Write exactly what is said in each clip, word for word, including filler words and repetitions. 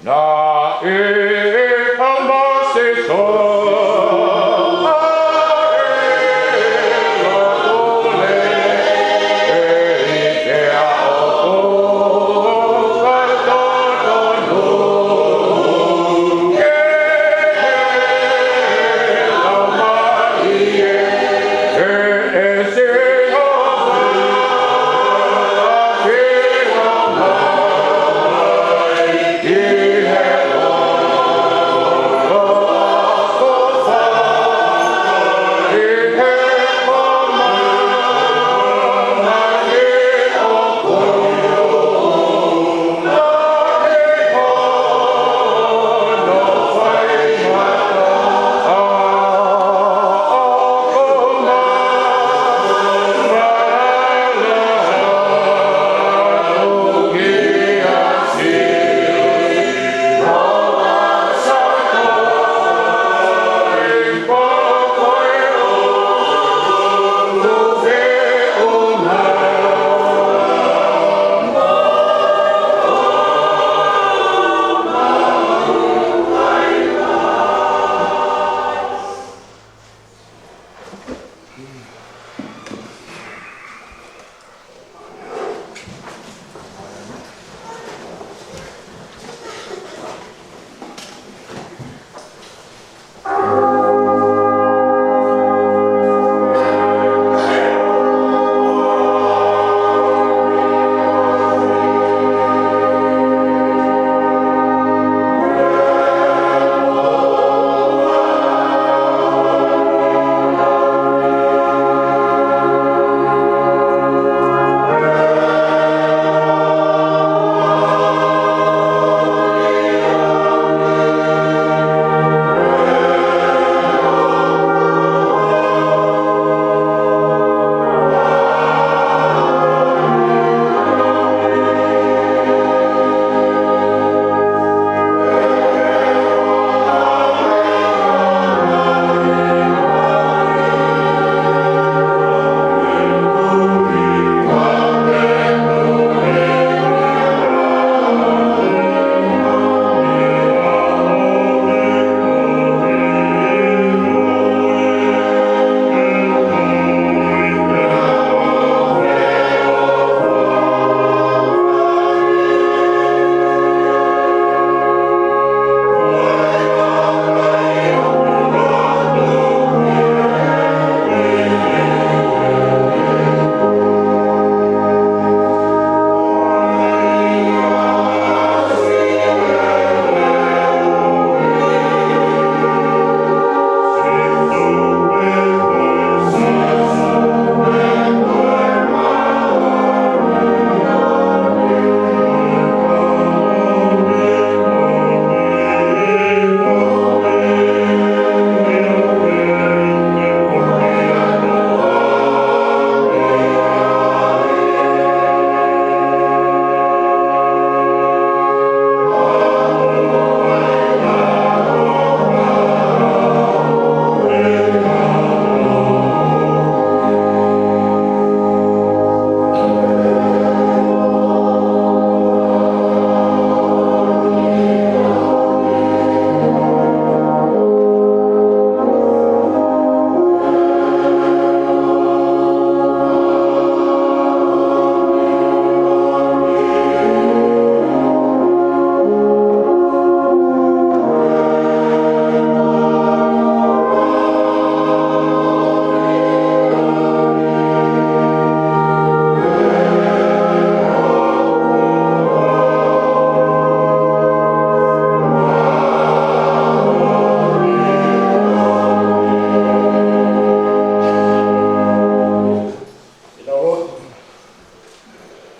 Naʻe ʻi ai ha masiʻi sō ʻa e ʻOtua ʻi he ʻaho ko ia, totonu ke lau mai ʻe he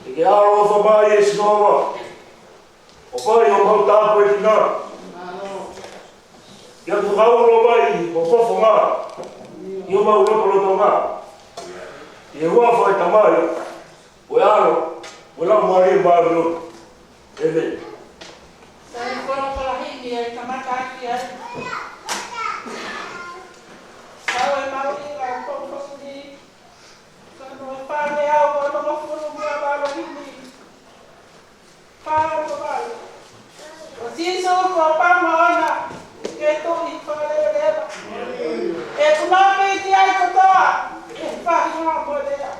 ʻI he ʻaloʻofa mai ʻa Sihova, ʻo fai homau tāpuekina, pea tuku ʻa e ʻofa mai ʻo fofonga ʻi homau lotolotonga. ʻI he huafa ʻo e Tamai, ʻo e ʻAlo, ʻo e Laumālie Māʻoniʻoni. ʻĒmeni. Sai, ko e folofola himi ʻe kamata ʻaki ai. Kau e mau ʻi ka kou fasi ni. Ka no e pāne au, ka no mafulu mua mālo himi. Pāne au. ʻOsi Sīsū ko e pama ʻoʻona ke tuʻi fakaleveleva. ʻE punapiti ai kotoa ʻe he faʻahinga mo e lea.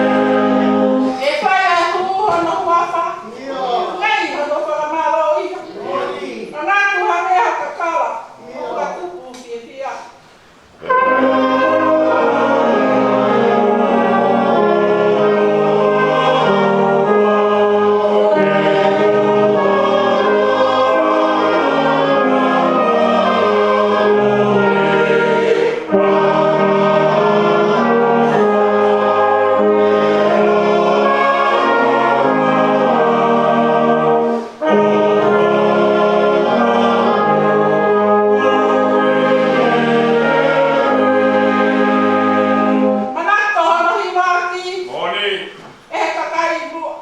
ʻE fai ʻa e hū hono huafa, ʻai hono fakamālō ia. Manatu hangē ha kakala, ʻoku tupu fiefia. Manako hono hivaʻaki. Moʻoni. ʻE he kakai muʻa.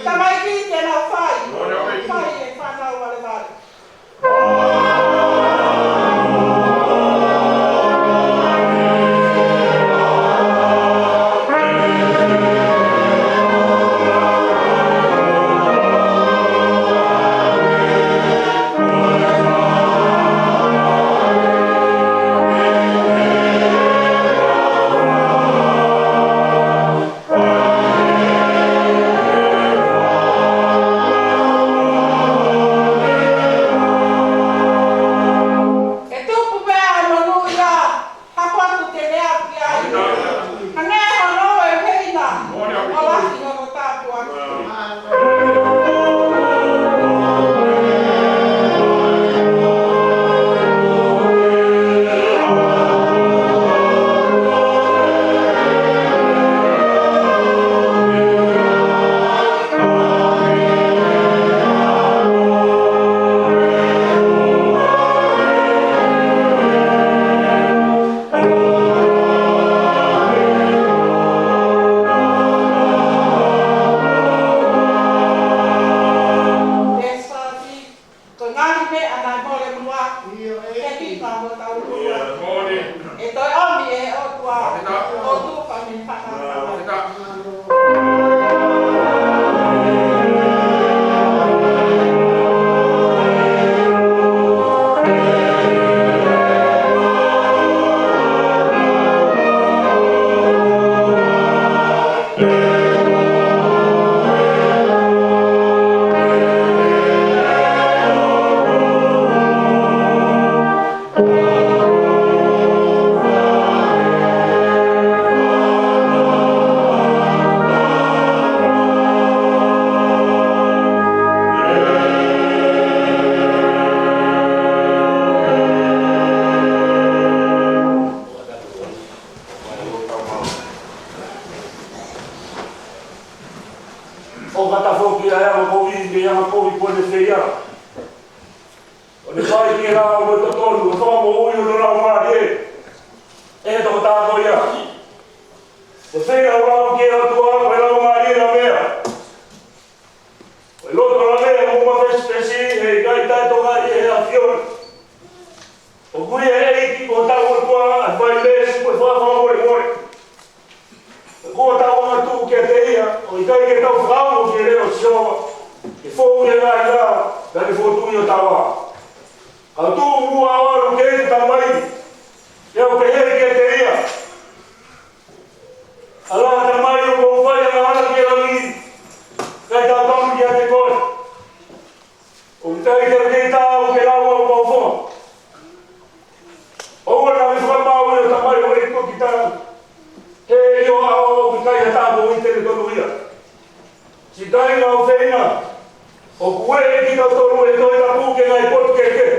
Tamaiki te nau fai. Moʻoni. Fai ʻe he fānau valevale. ʻE tupu pē ʻa e monūʻia, hoko atu ke lea ki ai. Hangē hono ʻuhinga, ʻo lahi hono tāpuaki. Ko e ngaahi meʻa naʻe mole muʻa, ʻe hika hotau lua. ʻE toe ʻomi ʻe he ʻOtua, ʻo tuka mei he fakatamaki. ʻOku ʻatā foki ʻa e anga kovi, mei he anga kovi kuo ne feia. ʻO ne fai ki he lao mo e totonu, ʻo fakamoʻui hono laumālie ʻe he tokotaha ko ia. Ko e feilaulau ki he ʻOtua, ko e laumālie lavea. Ko e loto lavea, ʻoku mafesifesi, heʻikai taʻetokaʻi ʻe he ʻAfiona. ʻOku ʻi he ʻEiki ko hotau ʻOtua ʻa e fai veesi mo e fakamolemole. Ko hotau angatuʻu kiate ia, ʻo ʻikai ke tau fakaongo ki he leʻo ʻo Sihova, ke fou ʻi he ngaahi lao, pea ke fokotuʻu ʻi hotau ʻao. Ka u tuʻu muʻa ʻo ʻalu ki he Tamai, pea u pehē kiate ia: ʻAlā, Tamai, ʻoku ou fai angahala ki he langi, kae tautau kiate koe. ʻOku ʻikai te u kei taau ke lau ʻa hoku ʻofa. ʻOua naʻa mou fakamaau ʻe he Tamai ʻo e ʻEiki ko kita, he ʻi ho ʻao ʻoku ʻikai ha tāpuaki te ne tonuhia. Siʻi kāinga ʻofeina, ʻoku ʻueʻi kitautolu ʻe he Tohi Tapu ki he ngaahi potu kehekehe,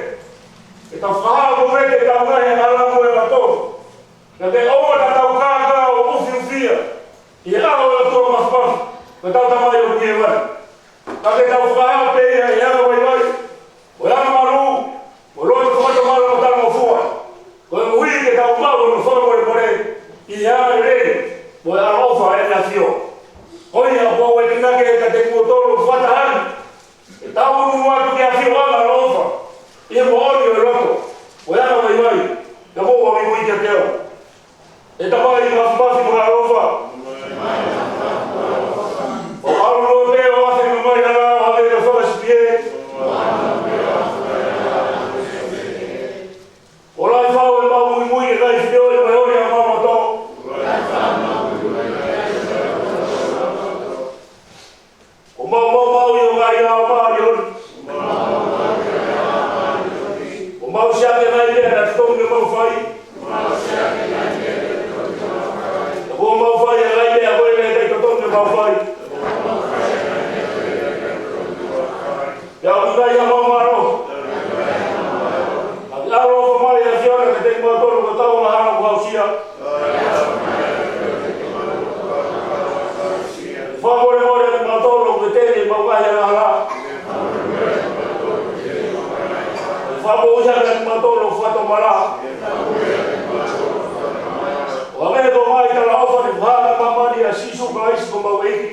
ke tau fakahā mo vete ʻetau Totonu ke mau fai. Kuo mau fai ʻa e ngaahi meʻa ko ē naʻe ʻikai totonu ke mau fai. Pea ʻoku ʻikai haʻamau mālohi. Kae ʻaloʻofa mai ʻa e ʻAfiona kiate kimautolu ko e kau angahala kuo aʻusia. Fakamolemole kiate kimautolu ʻoku teʻeki ke mau ngaahi angahala. Fakamoʻui hake kimautolu ʻoku fakatomala. ʻO hangē ko e ngaahi talaʻofa naʻe fakahā ki māmani ʻia Sīsū Kalaisi ko homau ʻEiki.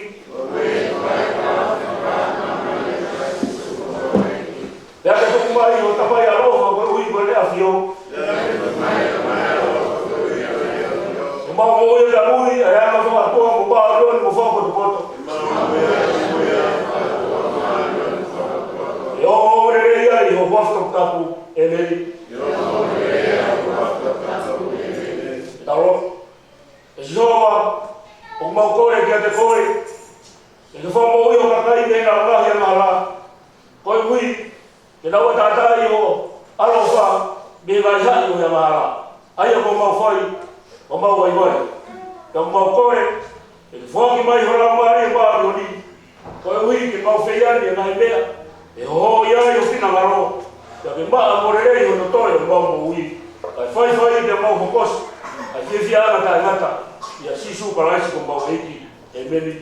Pea ke tuku mai ho Tamai ʻaloʻofa koeʻuhi ko ʻene ʻAfio. Ke mau moʻui ʻo taʻui ʻa e anga fakaʻotua mo māʻoniʻoni mo fakapotopoto. ʻE ongoongolelei ai ho huafa toputapu. ʻEmeni. Tau lotu. ʻE Sihova, ʻoku mau kole kiate koe, ke ke fakamoʻui ho kakai mei heʻenau ngaahi angahala. Koeʻuhi ke nau ʻatā ʻi ho ʻaloʻofa mei he ngaahi haʻi ʻo e angahala ʻa ia kuo mau fai, kuo mau vaivai. Pea ʻoku mau kole ke ke foaki mai ho Laumālie Māʻoniʻoni, koeʻuhi ke mau fai ʻa e ngaahi meʻa ʻe hohoʻi ai ho finangalo, pea ke maʻa mo lelei hono toe ʻo homau moʻui, kae faifai pea mau hokosi ʻa e fiefiaʻanga taʻengata, ʻia Sīsū Kalaisi ko homau ʻEiki. ʻEmeni.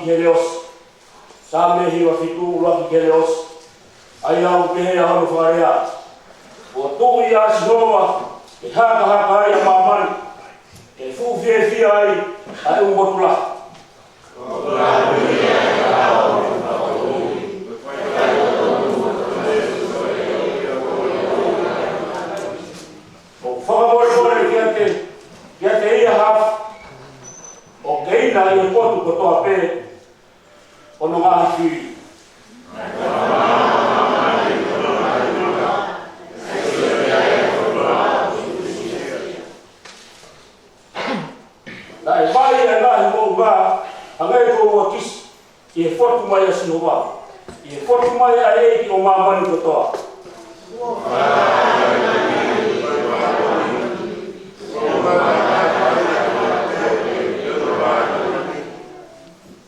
Heleosi. Saame hiva fitu, ʻuluaki ki he ʻosi. ʻA ia ʻoku pehē ʻa hono fakalea: Kuo tuʻu ʻa Sihova ke hakahaka ai ʻa māmani, ke fuʻu fiefia ai ʻa e ʻū motu lahi. ʻOku fakamolemole kiate, kiate ia ha ʻoku keina ʻi he potu kotoa pē hono ngaahi fili. Naʻe vai ʻa e ngaahi moʻunga, hangē ko ʻUakisi, ʻi he fotu mai ʻa Sihova, ʻi he fotu mai ʻa e ʻEiki ʻo māmani kotoa.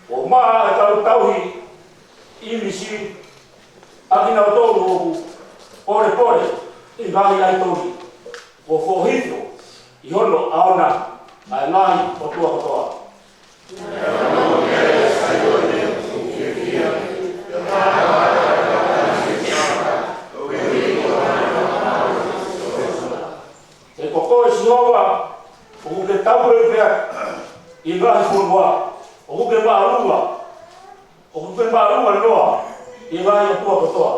ʻO maʻa ʻa e kau tauhi ʻīmisi ʻa kinautolu ʻoku polepole ʻi he ngaahi ʻaitoli, ʻo foʻohifo ʻi hono ʻaona ʻa e ngaahi ʻotua kotoa. He ko koe Sihova, ʻoku ke taupeupeʻaki ʻi he ngaahi fonua, ʻoku ke māʻolunga, ʻoku ke māʻolunga noa ʻi he ngaahi ʻotua kotoa.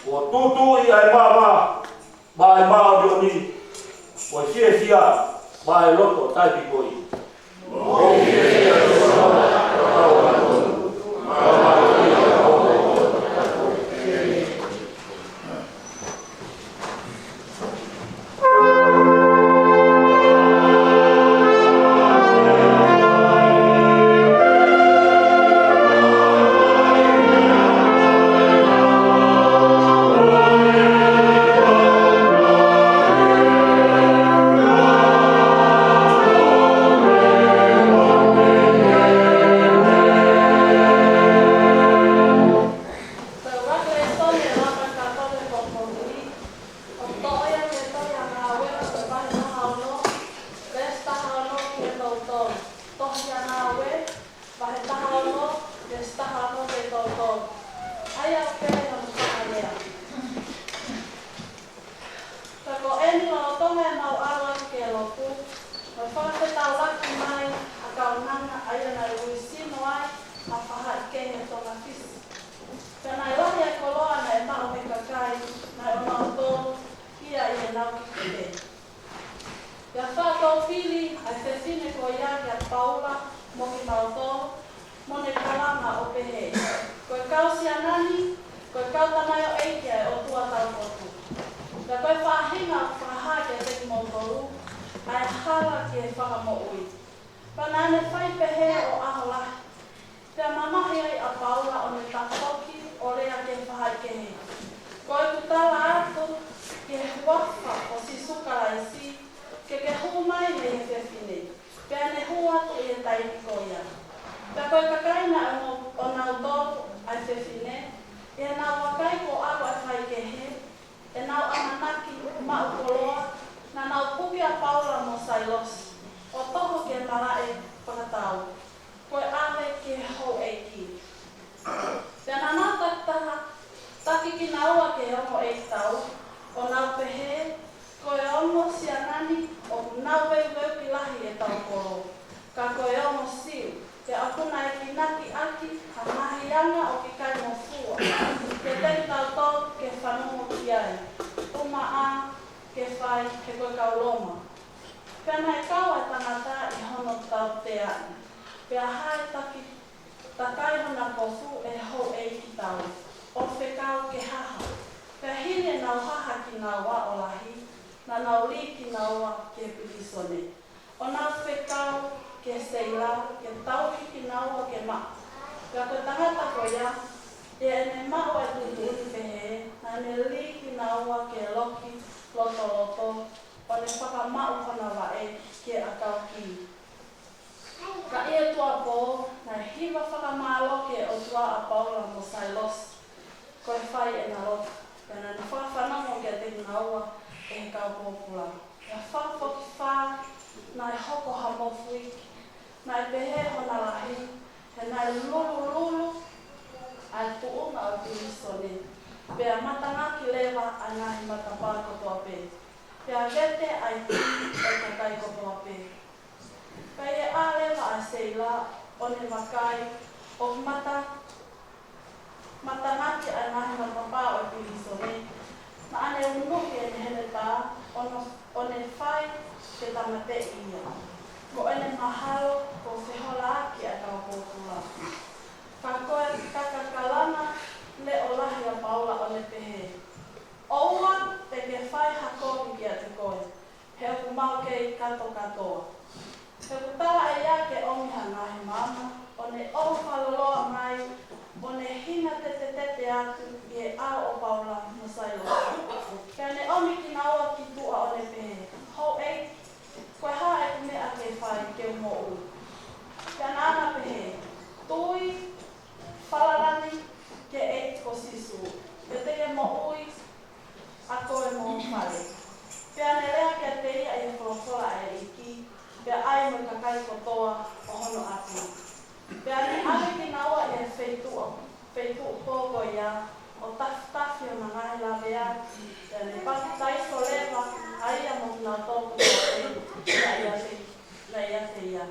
Kuo tūtuuʻi ʻa e maama maʻa e māʻoniʻoni, ko e fiefia maʻa e loto taʻepikoi. Ko e lēsoni ʻo e Ngāue ʻa e Kau Palesiteni, ʻoku toʻo ia mei he tohi ʻa Ngāue, vahe taha ono, veesi taha ono ki he tolu tolu. Tohi ʻa Ngāue, vahe taha ono, veesi taha ono ki he tolu tolu. ʻA ia ʻoku pehē hono fakalea: Ka ko eni lolotonga ʻemau ʻalu atu ki ʻIlopu, naʻe fakafetaulaki mai ʻa Kaunanga, ʻa ia naʻe uisino ai ʻa Fahaʻikehe Tongafisi. Pea naʻe lahi ʻa e koloa naʻe maʻu ʻe he kakai, naʻe ʻonautolu ia ʻi heʻenau kikite. Pea fakatoupili ʻa e fefine ko ia kia Paula mo kimautolu, mo ne kalanga ʻo pehē: Ko e kau Siana ni, ko e kau tamaioʻeiki ʻa e ʻotua taupotu. Pea ko e faʻahinga ʻoku fakahā kiate kimoutolu ʻa e hala ki he fakamoʻui. Pea naʻa ne fai pehē ʻo ʻaho lahi. Pea mamahi ai ʻa Paula ʻo ne tafoki ʻo lea ki he fahaʻikehe: Ko ʻeku tala atu ki he huafa ʻo Sīsū Kalaisi, ke ke hū mai mei he fefine. Pea ne hū atu ʻi he taimi ko ia. Pea ko e kakai naʻe ʻonautolu ʻa e fefine, ʻi heʻenau vakai kuo ʻalu ʻa e faikehe, ʻenau ʻamanaki maʻu koloa, naʻa nau puke ʻa Paula mo Sailosi ʻo toho ki he malaʻe fakatau, ko e ʻave ki he houʻeiki. Pea naʻa nau taki taha, taki kinaua ki he ongo ʻeikitau, ʻo nau pehē: Ko e ongo Siana ni ʻoku nau veuveuki lahi ʻetau kolo, ka ko e ongo Siu, pea ʻoku na ekinaki ʻaki ha ngaahi anga ʻoku ʻikai ngofua kiate kitautolu ke fanongo ki ai, ʻumaʻā ke fai he ko e kau Loma. Pea naʻe kau ʻa e tangata ʻi hono tauteaʻi, pea hae taki takai hona kofu ʻe he houʻeikitau, ʻo fekau ke haha. Pea hili ʻenau haha kinaua ʻo lahi, naʻa nau lī kinaua ki he pilīsone, ʻo nau fekau ki he seila ke tauhi kinaua ke maʻu. Pea ko e tangata ko ia, ʻi heʻene maʻu ʻa e tuʻutuʻuni pehē, naʻa ne lī kinaua ki he loki lotoloto, ʻo ne fakamaʻu hona vaʻe ki he ʻakau kī. Ka ʻi he tuʻuapō, naʻe hiva fakamālō ki he ʻOtua ʻa Paula mo Sailosi, fai ʻena lotu, pea naʻa ne fakafanongo kiate kinaua ʻe he kau pōpula. Pea fakafokifā naʻe hoko ha mofuike, naʻe pehē hona lahi, he naʻe lulululu ʻa e tuʻunga ʻo e pilīsone, pea matangaki leva ʻa e ngaahi matapā kotoa pē, pea vete ʻa e tui ʻo e kakai kotoa pē. Pea ʻi he ʻā leva ʻa Seila ʻo ne vakai ʻoku mata, matangaki ʻa e ngaahi matapā ʻo e pilīsone, naʻa ne unuhi ʻene heletā ʻo ne, ʻo ne fai ke tāmateʻi ia. Ko ʻene mahalo kuo feholaaki ʻa e kau pōpula. Ka ko e kakakalanga leʻo lahi ʻa Paula ʻo ne pehē, ʻOua te ke fai ha kovi kiate koe, he ʻoku mau kei katokatoa. He ʻoku tala ʻe ia ke ʻomi ha ngaahi maama, ʻo ne ʻoho fakaloloa mai, ʻo ne hina tetetete atu ʻi he ʻao ʻo Paula mo Sailosi. Pea ne ʻomi kinaua ki tuʻa ʻo ne pehē, Houʻeiki, ko e hā ʻeku meʻa ke fai ke u moʻui? Pea naʻa na pehē, Tui, falala ni ki he ʻEiki ko Sīsū, pea te ke moʻui ʻa koe mo ho fale. Pea ne lea kiate ia ʻi he folofola ʻa e ʻEiki, pea ʻai mo e kakai kotoa ʻo hono ʻapi. Pea ne ʻave kinaua ʻi he feituʻu, feituʻu pō ko ia, ʻo tafitafi ʻo na ngaahi lavea, pea ne papitaiso leva ʻa ia mo kinautolu kotoa pē naʻe ʻiate, naʻe ʻiate ia.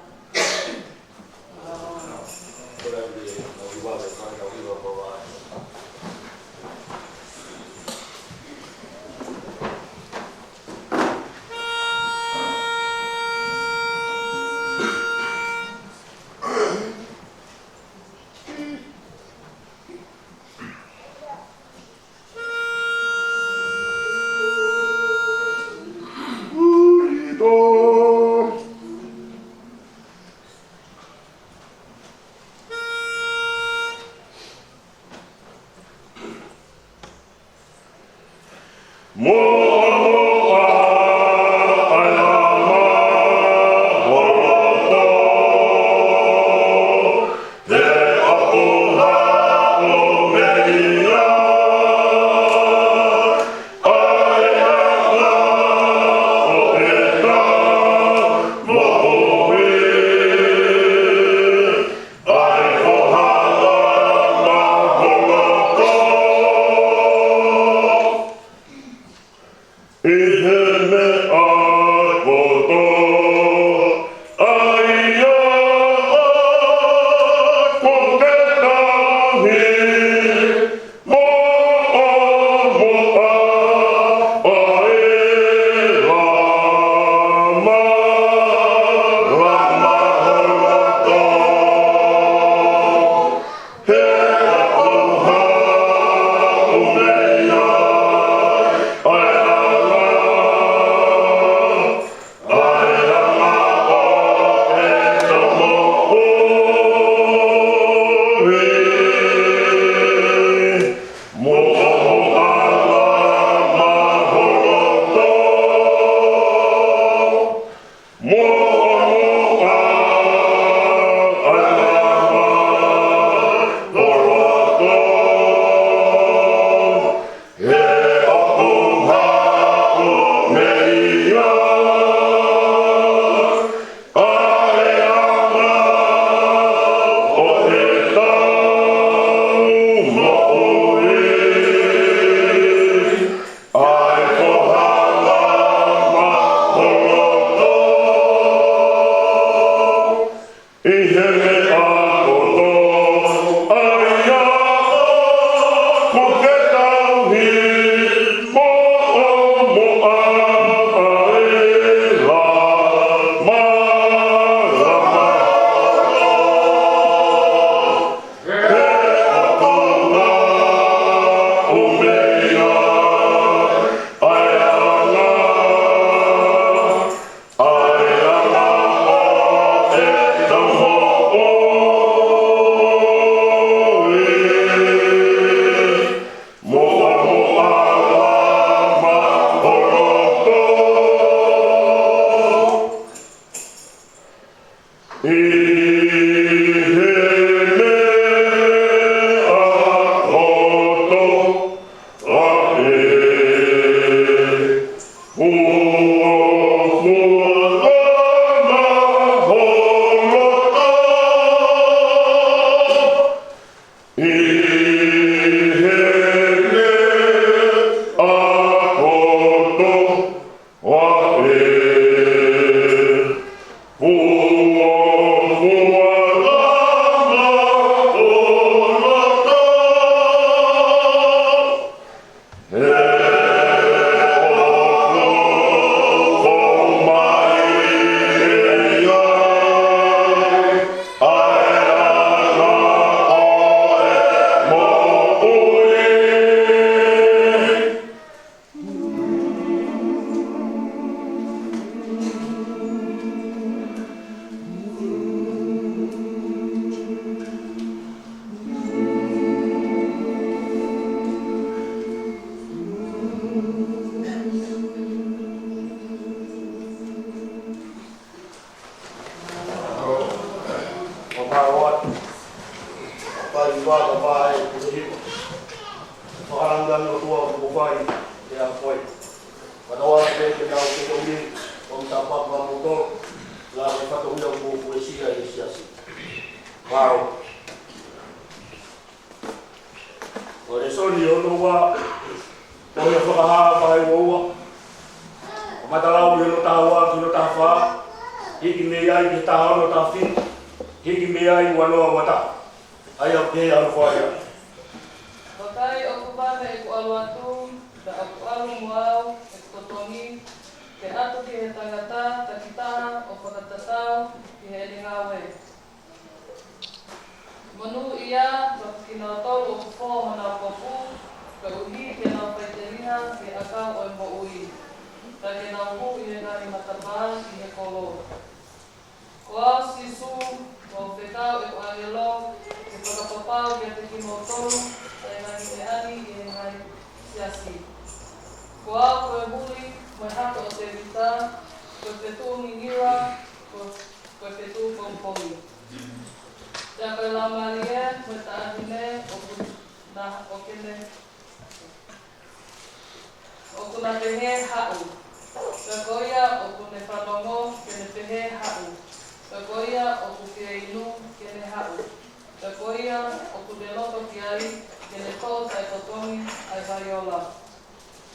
Fakalangilangi ʻOtua ʻoku mou fai ʻiate koe. Fakatauange pē ke nau ke komi, ʻo mita papa mo to, la ke fatongia ʻoku mou fuesia ʻi he siasi. Vao. Ko e lēsoni hono ua, ko e Fakahā vahe ua ua. ʻOku mata lau mei hono taha ua ki hono taha fā, hiki mei ai ki he taha ono taha fitu, hiki mei ai ua noa ua taha. ʻA ia ʻoku pehē hono faʻahinga. Vakai, ʻoku vave ʻeku ʻalu atu, pea ʻoku ʻalu mo au ʻeku totongi, ke ʻatu ki he tangata takitaha ʻo fakatatau ki heʻene ngāue. Monūʻia ʻa kinautolu ʻoku fō honau kofu, koeʻuhi ke nau faʻiteliha ki he ʻakau ʻo e moʻui, pea ke nau hū ʻi he ngaahi matapā ʻi he kolo. Ko au Sīsū, kuo u fekau ʻeku ʻāngelo ke fakapapau kiate kimoutolu ʻa e ngaahi meʻa ni ʻi he ngaahi siasi. Ko au ko e huli mo e hako ʻo Tēvita, ko e fetuʻu ngingiva, ko, ko e fetuʻu pongipongi. Pea ko e laumālie mo e taʻahine ʻoku na, ʻoku ne ʻoku na pehē, Haʻu. Pea ko ia ʻoku ne fanongo, ke ne pehē, Haʻu. Pea ko ia ʻoku fie inu, ke ne haʻu. Pea ko ia ʻoku ne loto ki ai, ke ne toʻo taʻetotongi ʻa e vai ola.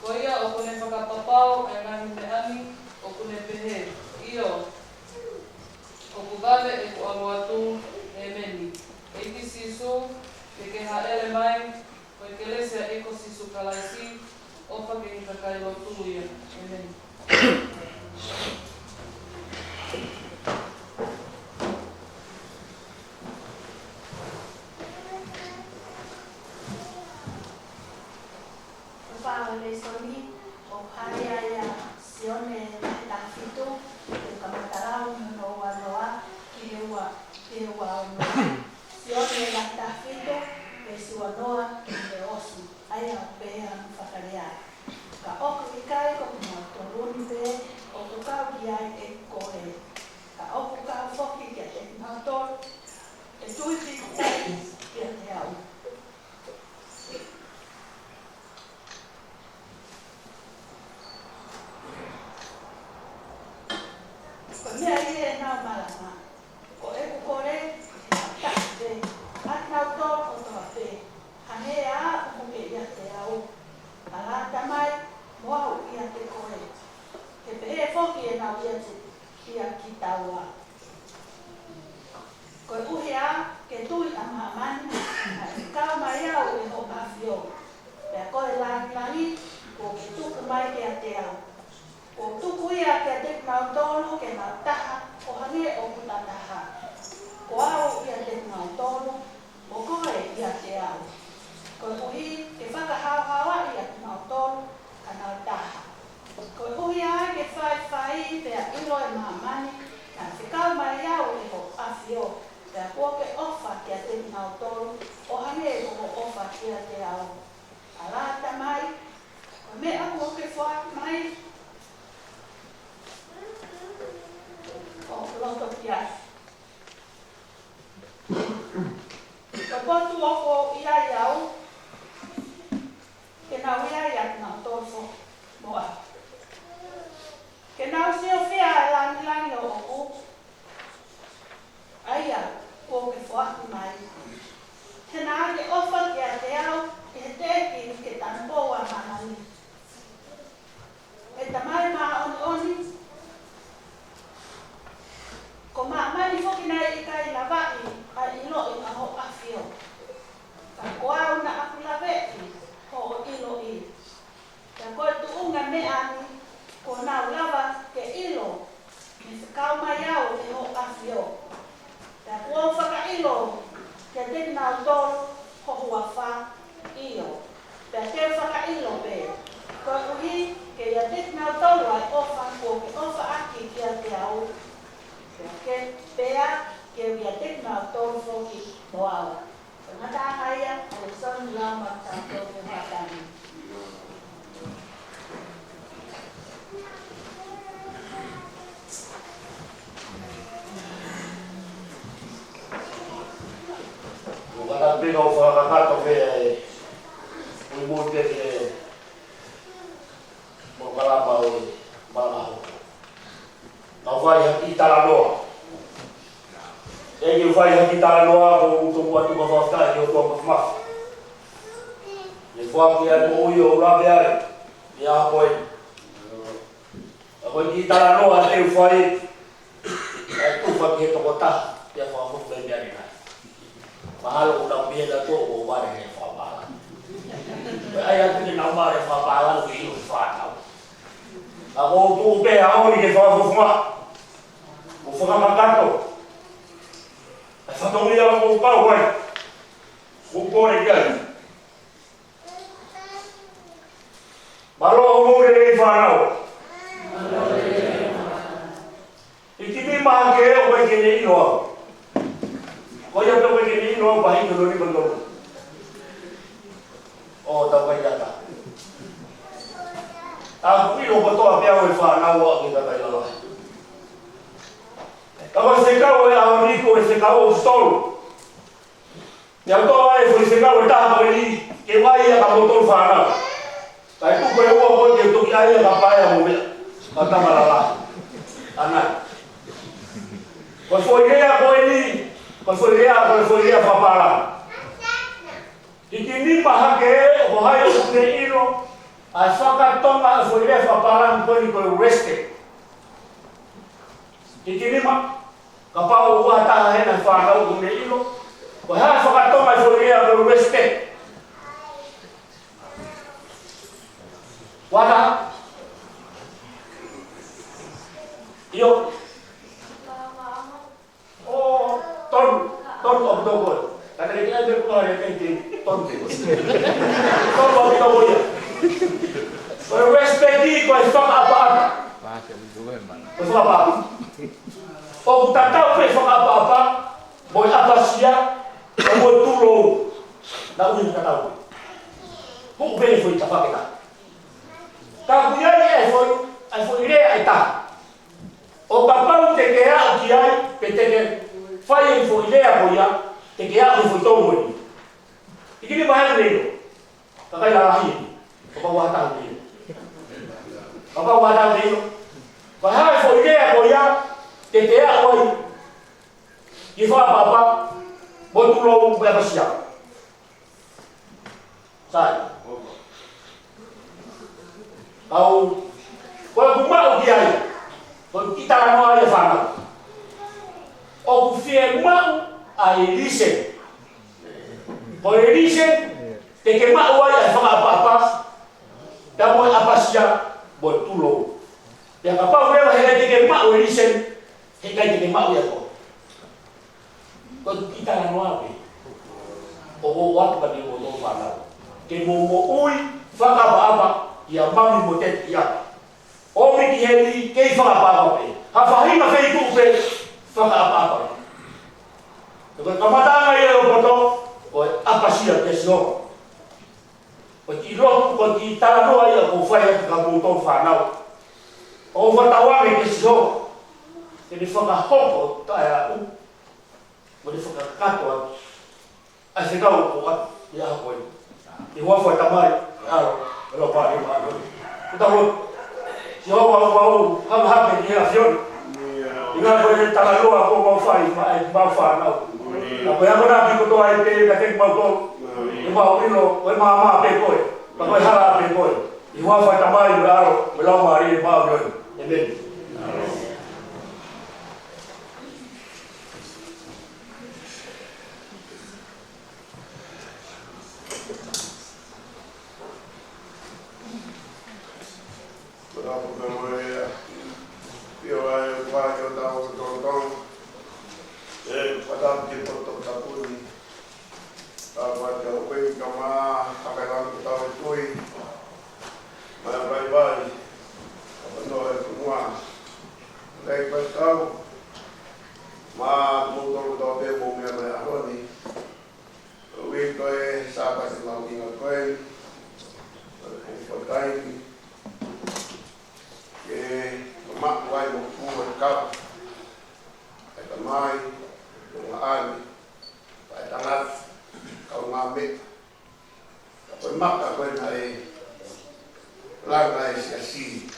Ko ia ʻoku ne fakapapau ʻa e ngaahi meʻa ni, ʻoku ne pehē, ʻIo, ʻoku vave ʻeku ʻalu atu, ʻēmeni. ʻEiki Sīsū, ke ke hāʻele mai, ko e kelesi ʻa e ʻEiki ko Sīsū Kalaisi, ʻofa ki he kakai lotu ia. ʻĒmeni. Ko e fai ʻo e lēsoni, ʻoku hā ia ʻia Sione vahe taha fitu, ʻoku kamata lau mei hono ua noa ki he ua, ki he ua ono. Sione vahe taha fitu, veesi ua noa ki he ua ono. ʻA ia ʻoku pehē hono fakalea: Ka ʻoku ʻikai ko kinautolu ni pē ʻoku kau ki ai ʻeku koe, ka ʻoku kau foki kiate kinautolu ʻe tui pīkitai kiate au. Ko e meʻa ia ʻoku nau malanga, ko ʻeku kole ke nau taha pē, ʻa kinautolu kotoa pē, hangē ʻoku ke ʻiate au, ʻa e Tamai, mo au ʻiate koe, ke pehē foki ʻenau ʻiate ia kitaua. Koeʻuhi ke tui ʻa māmani, naʻe fekau mai au ʻe hoʻo ʻAfio. Pea ko e langilangi kuo ke tuku mai kiate au, kuo u tuku ia kiate kinautolu ke nau taha, ʻo hangē ʻoku ta taha, ko au ʻiate kinautolu, mo koe ʻiate au, koeʻuhi ke fakahaohaoaʻi ʻa kinautolu ka nau taha. Koeʻuhi ke faifai pea ʻilo ʻe māmani naʻe fekau mai au ʻe hoʻo ʻAfio, pea kuo ke ʻofa kiate kinautolu ʻo hangē ko hoʻo ʻofa kiate au. ʻA e Tamai, ko e meʻa kuo ke foaki mai, ʻoku ou loto ki ai. Ko e potu ʻoku ou ʻi ai au, ke nau ʻi ai ʻa kinautolu foki mo au, ke nau siofia ʻa e langilangi ʻoʻoku, ʻa ia kuo ke foaki mai. He naʻa ke ʻofa kiate au ʻi he teʻeki ke tanupou ʻa māmani. ʻE Tamai māʻoniʻoni, ko māmani foki naʻe ʻikai lavaʻi ʻa e ʻiloʻi ʻa hoʻo ʻAfio, ka ko au naʻa ku laveʻi hoʻo ʻiloʻi. Pea ko e tuʻunga meʻa ni, kuo nau lava ke ʻilo naʻe fekau mai au ʻe hoʻo ʻAfio. Pea kuo u fakaʻilo kiate kinautolu ho huafa, ʻio, pea te u fakaʻilo pē, koeʻuhi ke ʻiate kinautolu ʻa e ʻofa kuo ke ʻofa ʻaki kiate au, pea ke, pea ke ʻiate kinautolu foki mo au. Ko e ngataʻanga ia ʻo e lēsoni lau maʻatautolu he hoʻatā ni. ʻOku ou kata pē kau fakakakato pē ʻa e muimui Ke ke mo kalama o malanga hoko. Kau fai ha kiʻi talanoa. ʻEiki, ʻoku fai ha kiʻi talanoa, ko u tuku atu ka fakafetaʻi ki he ʻOtua Mafimafi. Ne foaki ʻa e moʻui ʻo u lave ai ʻi he ʻaho ko eni. ʻA ko e kiʻi talanoa te u fai, ʻe tufa ki he tokotaha, pea fakafoki mai mei ai. Mahalo ʻoku nau pehē ʻe nautolu ʻoku vale he fakapālangi. Pea ʻai atu ke nau vale fakapālangi ke ʻilo e fānau. ʻA ko u tuʻu pē ʻaho ni ke fakafofonga. ʻO fakakakato ʻa e fatongia ʻoku ou kau ai. ʻOku ou kole ki ai. Mālō hoʻomou lelei fānau. Hiki nima hake ʻoku ʻikai ke ne ʻilo au. Ko ia pē ʻoku ʻikai ke ne ʻilo au, pea hiki hono nima ʻi tolu. ʻO tau kai ata. ʻA ku ʻilo kotoa pē au e fānau ʻa ki he kakai lalahi. Ka ko e fekau ʻo e ʻaho ni ko e fekau ʻoku tolu. Pea u toʻo ai e foʻi fekau ʻe taha ko eni, ke u ʻai ia kia moutolu fānau. Kae tuku e ua ko ē ke u toki ʻai ia kia paea mo meʻa. Mo tama lalahi. ʻAnai. Ko e foʻi lea ko eni, ko e foʻi lea, ko e foʻi lea fakapālangi. Hiki nima hake, ko hai ʻoku ne ʻilo ʻa e fakatonga ʻo e foʻi lea fakapālangi ko eni ko e respect. Hiki nima, kapau ʻoku ʻi ai ha taha hena fānau ʻoku ne ʻilo, ko e hā e fakatonga ʻo e foʻi lea ko e respect? Wata? ʻIo. ʻO, tonu, tonu ʻaupito koe. Ka te ke ʻai pē kuo hare ke te tonu te koe. Tonu ʻaupito koe ia. Ko e respect ko e fakaʻapaʻapa. Ko e fakaʻapaʻapa. ʻOku tatau pē fakaʻapaʻapa mo e ʻapasia, mo e tulou. Naʻa ʻoku tatau pē. Ko u pē foʻi tapa ke ta. Ka ʻoku ʻi ai e foʻi, e foʻi lea ʻe taha. ʻO kapau te ke aʻu ki ai, pe te ke fai e foʻi lea ko ia, te ke aʻu ki he foʻi tolu eni. Hiki nima hake nei ʻo. Kakai lalahi eni. Kapau ʻoku ʻi ai ha taha nei ʻo. Kapau ʻoku ʻi ai ha taha nei ʻo. Ko e hā e foʻi lea ko ia, te ke aʻu ai. Ki he fakaʻapaʻapa, mo e tulou mo e ʻapasia. Sai. Kau, ko ʻeku maʻu ki ai, ko e kiʻi talanoa ia fānau. ʻOku fiemaʻu ʻa e listen. Ko e listen, te ke maʻu ai ʻa e fakaʻapaʻapa, pea mo e ʻapasia, mo e tulou. Pea kapau leva he ʻikai te ke maʻu e listen, he ʻikai te ke maʻu ia koe. Ko e kiʻi talanoa pē. ʻOku ou ʻoatu kiate kimoutolu fānau. Ke mou moʻui fakaʻapaʻapa ʻia mami mo teti ʻi ʻapi. ʻOmi ki heni kei fakaʻapaʻapa pē. Ha faʻahinga feituʻu pē fakaʻapaʻapa. Ko e kamataʻanga ia ʻo e poto, ko e ʻapasia kia Sihova. Ko e kiʻi lotu, ko e kiʻi talanoa ia ʻoku ou fai atu kia moutolu fānau. ʻOku ou fakatauange kia Sihova ke ne fakahoko taʻeaʻu, mo ne fakakakato atu ʻa e fekau ʻoku ʻoatu ʻi he ʻaho ko eni. ʻI he huafa ʻo e Tamai, ʻAlo, mo e Laumālie Māʻoniʻoni. Ke tau lotu. Sihova, ʻoku mau hanga hake ki he ʻAfiona. ʻIo. ʻI he ngaahi ko e talanoa ʻoku mau fai maʻa ʻemau fānau. Ka ko e akonaki kotoa ʻe pehē kiate kimautolu. ʻOku mau ʻilo, ko e maama pē koe. Ka ko e hala pē koe. ʻI he huafa ʻo e Tamai, mo e ʻAlo, mo e Laumālie Māʻoniʻoni. ʻĒmeni. Ko e ʻaho ko ē, ʻio ai, ʻoku ʻi ai hotau tokotoko. ʻE, fakatapu ki he poto tapu ni. Tapu ki he ʻOtua ʻi he kama, haka ʻi langi tau tui. Mai vaivai, ʻa panoa e fonua. Lei pai kau, mo kimoutolu kotoa pē mou meʻa mai he ʻaho ni. Ko e uike ko ē Sāpate mahuʻinga ko ē, ko e full time, ke mamaʻo ai mo kua e kau, e tamai, mo e ʻaʻani, ʻa e tangata, kaungāmeʻa. Ka ko e maka ko ē Langa e siasi,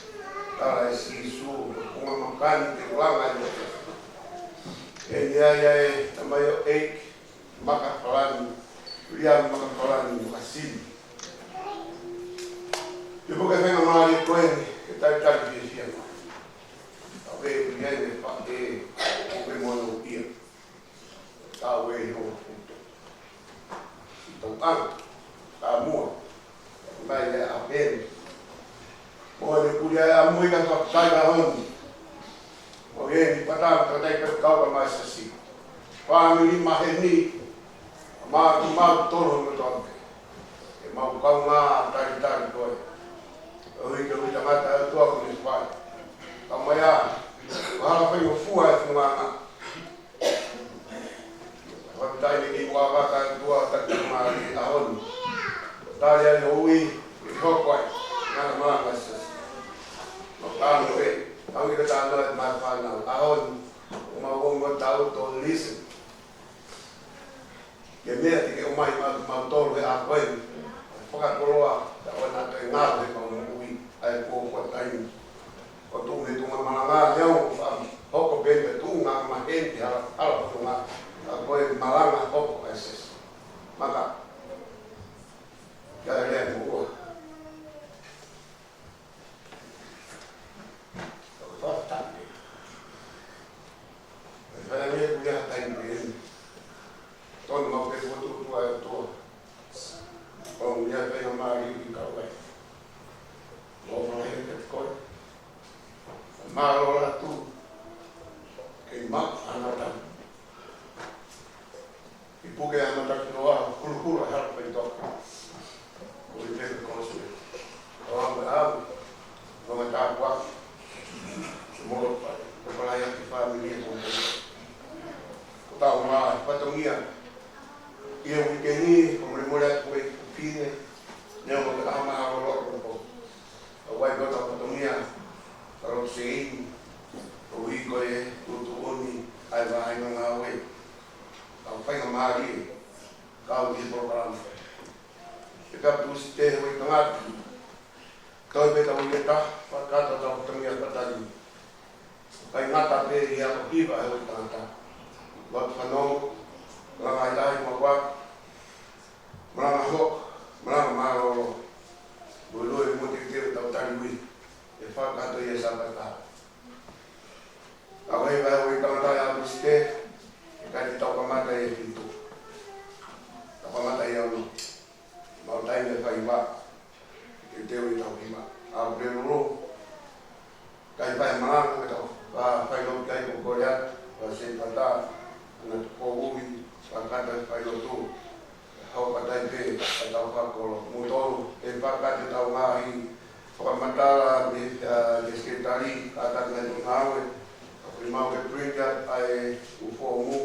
tala ʻe Sīsū, ko e ngaahi meʻa ʻoku ne langa ai e siasi. Eni ai ʻa e tamaioʻeiki Makafalani, Viliami Makafalani Makasini. Ke puke faingamālie ko eni ke talitali fiefia mai. ʻA e ʻuhinga ʻeni ʻe faʻa ke puke monūʻia. Ka ue i ho puto. Tau ʻanga, ka mua. Mai le a peni. Mo le kuli ai a mui ka fakatau ka honi. Mo e ni pata ka tai ka kau ka mai sasi. Fāmili maheni. Mau, mau tolo mo tau. ʻE mau kaungā talitali koe. ʻOi ke ui tangata ʻa e ʻOtua ko e fai. Ka mai a, hala faingofua e funganga. Fakafetaʻi ki he ʻOtua, ka tua taki mai ʻa honi. Tali ai ʻo ui, ʻi hoko ai, ngana malanga sasi. Mo kano e, tangi ka tano e mai fānau, ʻa honi, ʻo mau ongo tau to listen. Ke meʻa te ke ʻomai ma, ma tolu he ʻaho ko eni. Fakakoloa, ka ʻoua naʻa toe ngalo he mau moʻui, ʻa e kuo kuo taimi. ʻO tuʻu he tuʻunga malanga, he ʻoku faʻa hoko pē he tuʻunga maheni, hala, hala tuʻunga, ka ko e malanga hoko ʻa e sesi. Maka, ka e lea mo ua. Fakatapu. Faingamālie kuo ʻi ai ha taimi pē eni. Tonu mau pē kuo tuʻu ʻa e ʻOtua. ʻOku ʻi ai ha faingamālie ke kau ai. Mau fai he kete koe. Mālō atu. Kei mau ʻanata. ʻI puke ʻa e mata ki loa, kulukulu ʻa e hala faitoka. Ko e pepe kolosi. ʻO ʻamu ʻamu, ʻo mata kua. Molo pai, ko palai atu fāmili e tō. Ko tau mā, fatongia. ʻI he uike ni, ko mole mole atu ko e fine. Ne o mata ʻama ʻa lolo ko ko. ʻO wai ko tau fatongia. Talo seini. ʻOku ʻi ko e tuʻutuʻuni, ʻa e vahaʻa ngāue. Tau faingamālie, kau ki he polokalama. Ke ka pusi te hoi tangata. Toi pē tau i e ta, fakataha tau tami a patari. Kai ngata pē i a ko hiva e hoi tangata. Wat fanongo, langa i tahi ma wa, malanga hoko, malanga mālōlō. Lue lue mo te te tau tali ui, ʻe fakataha i e Sāpate. ʻA ko e hiva e hoi tangata ʻi ʻAokusite, ʻikai te tau kamata ʻi he fitu. Tau kamata ʻi he ono. Mau taimi e fai hiva. Ke teu ʻi tau hiva. ʻApelulu. Kai fai malanga ke tau. Fa fai lotu kai ko Korea. Fa se pata. Ana tuko ui. Fa kata fai lotu. Hau patai pē, ka tau fakolo. Mutolu, ʻe fakate tau ngaahi fakamatala mei, ʻa, ke seketali, ka tau ngaahi ngāue. Ka ko e mau ke printer, ʻa e ʻū foomu,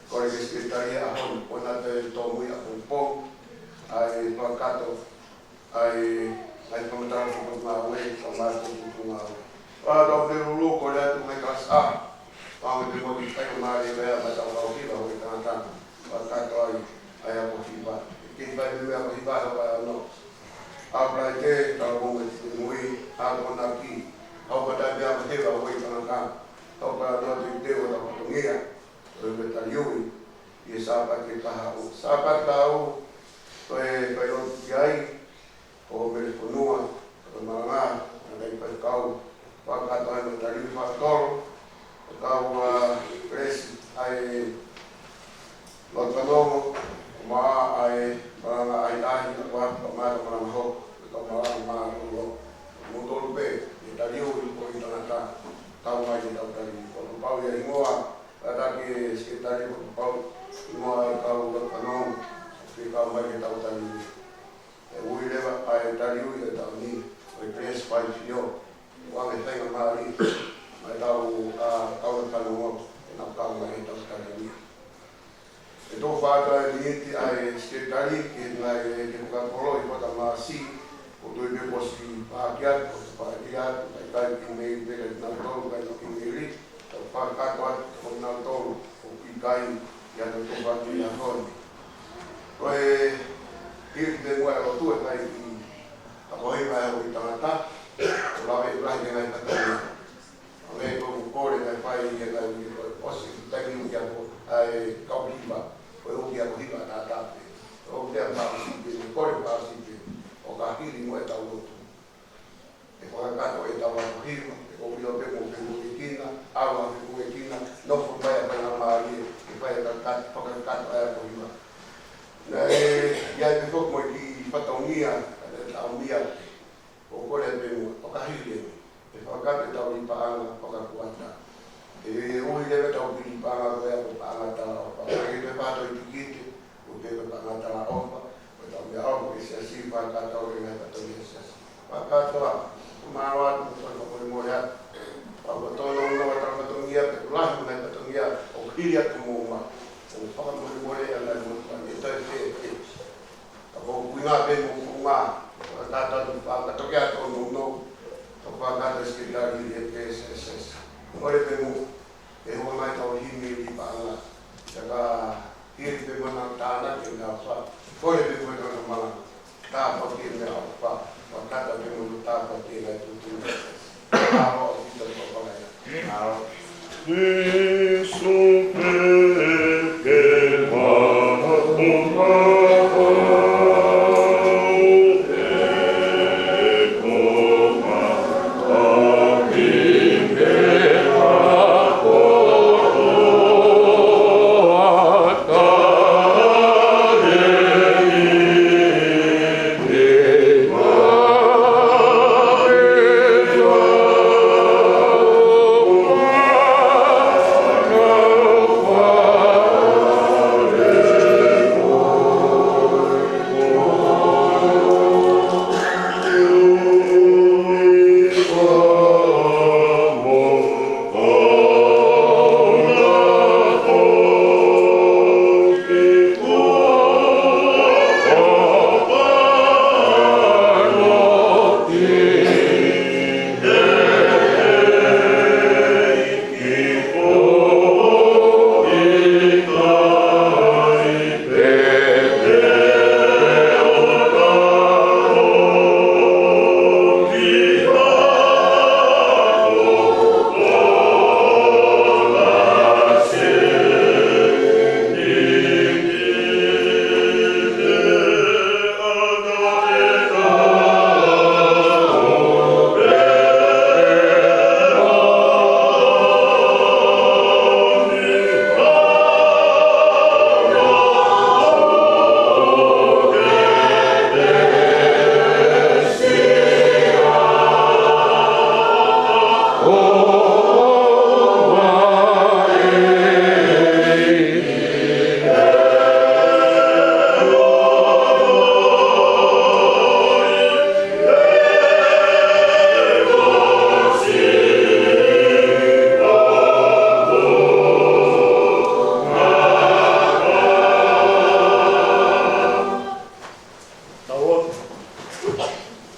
kole ke seketali ʻa honi, ʻo na te tōmui ʻapongipongi, ʻa e fakakato, ʻa e, ʻa e fakamatala fakangāue, ka mai ko tuku ngāue. Fakataupelulu, kole atu mai ka sa, Pau te mo te kai o mālie mea mai tau kau hiva hoi tangata. Fakatato ai, ai ako hiva. Ke fai me mea ako hiva hau kai ano. A prai te, tau mo me te mui, a ko na ki. Hau patai mea ako hiva hoi tangata. Hau kai ano te te o tau patongia. Hoi me taliui. ʻI e Sāpate kahaʻu. Sāpate kahaʻu. Hoi, hoi o ki ai. ʻO mele fonua, ka malanga, ʻa e faifekau, fakataha mo e tali fakatolo, kau ʻa Pelesi, ʻa e Lotanomo, ma ʻa e malanga ʻa e tahi, ka kua, ka mata malanga hoko, ka malanga mālōlō, mo tolu pē, ʻe tali ui, ko e tangata, tau mai ke tau tali, ko pau ia hingoa, ʻa e taki seketali, ko pau, hingoa ʻa e kau Lotanomo, ke kau mai ke tau tali ui. ʻE ui leva ʻa e tali ui ʻe tau ni, ʻo e Grace Faifio, ʻo ʻave faingamālie, mai tau, ʻa, kau e kanu ngolo, ʻe nau kau mai ʻe tau tali ui. ʻE tō fāka e miniti ʻa e seketali, ke ngai e ke puka kolo ʻi kota māsi, ko tui pe kosi pākia, ko te pākia, kai kai ki mei, pe kai nau tolu, kai no ki mei li, tau fāka atu, ko nau tolu, ʻo ʻikai, ia no tō fāka ia honi. Ko e, hili te mua e lotu e kai i, a ko hei mai o i tangata, Hili mo ʻetau lotu. ʻE fakakakato ʻetau ako hiva, ʻe ʻomi ʻo pē mo pē mo e kina, ʻalu ʻo pē mo e kina, nofo mai ʻa e Laumālie, ʻe fai e kakato, fakakakato ʻa e ako hiva. Naʻe ʻi ai pē foki mo e kiʻi fatongia, ʻa e tau mia, ʻo kole pē mo, ʻo ka hili eni. ʻE fakakakato ʻetau kiʻi paʻanga fakakuata. ʻE ui leva ʻetau kiʻi paʻanga ko ia ko e paʻanga talaʻofa. ʻOku ʻikai ke pē faʻa toe tikite, ʻoku ʻikai ke pē paʻanga talaʻofa. Ko ʻetau meʻaʻofa ki he siasi, fakakakato e ngaahi fatongia ʻa e siasi. Fakakakato ā, ko e mālō atu mo e fakamolemole atu. Pea ʻoku totonu ʻa e fatongia, pea ʻoku lahi mo e ngaahi fatongia ʻoku hili atu mo ma. ʻOku fakamolemole ʻa e ngaahi motuʻa ni, ʻe toe pē, pē. Ka ko e ʻuhinga pē mo e ʻuhinga, fakakakato atu, fakakakato ki he ʻOtua, no, no. Ka fakakakato e Sekelitali ʻi he P S S S. Kole pē mo, ʻe hoko mai ʻetau himi ʻi paʻanga. Saka, hili pē mo e tānaki ʻetau fā. Kole pē mo e tānaki malanga. Tāpuaki e meʻaʻofa. Fakakakato pē mo e tāpuaki e ngaahi tuʻutuʻuni.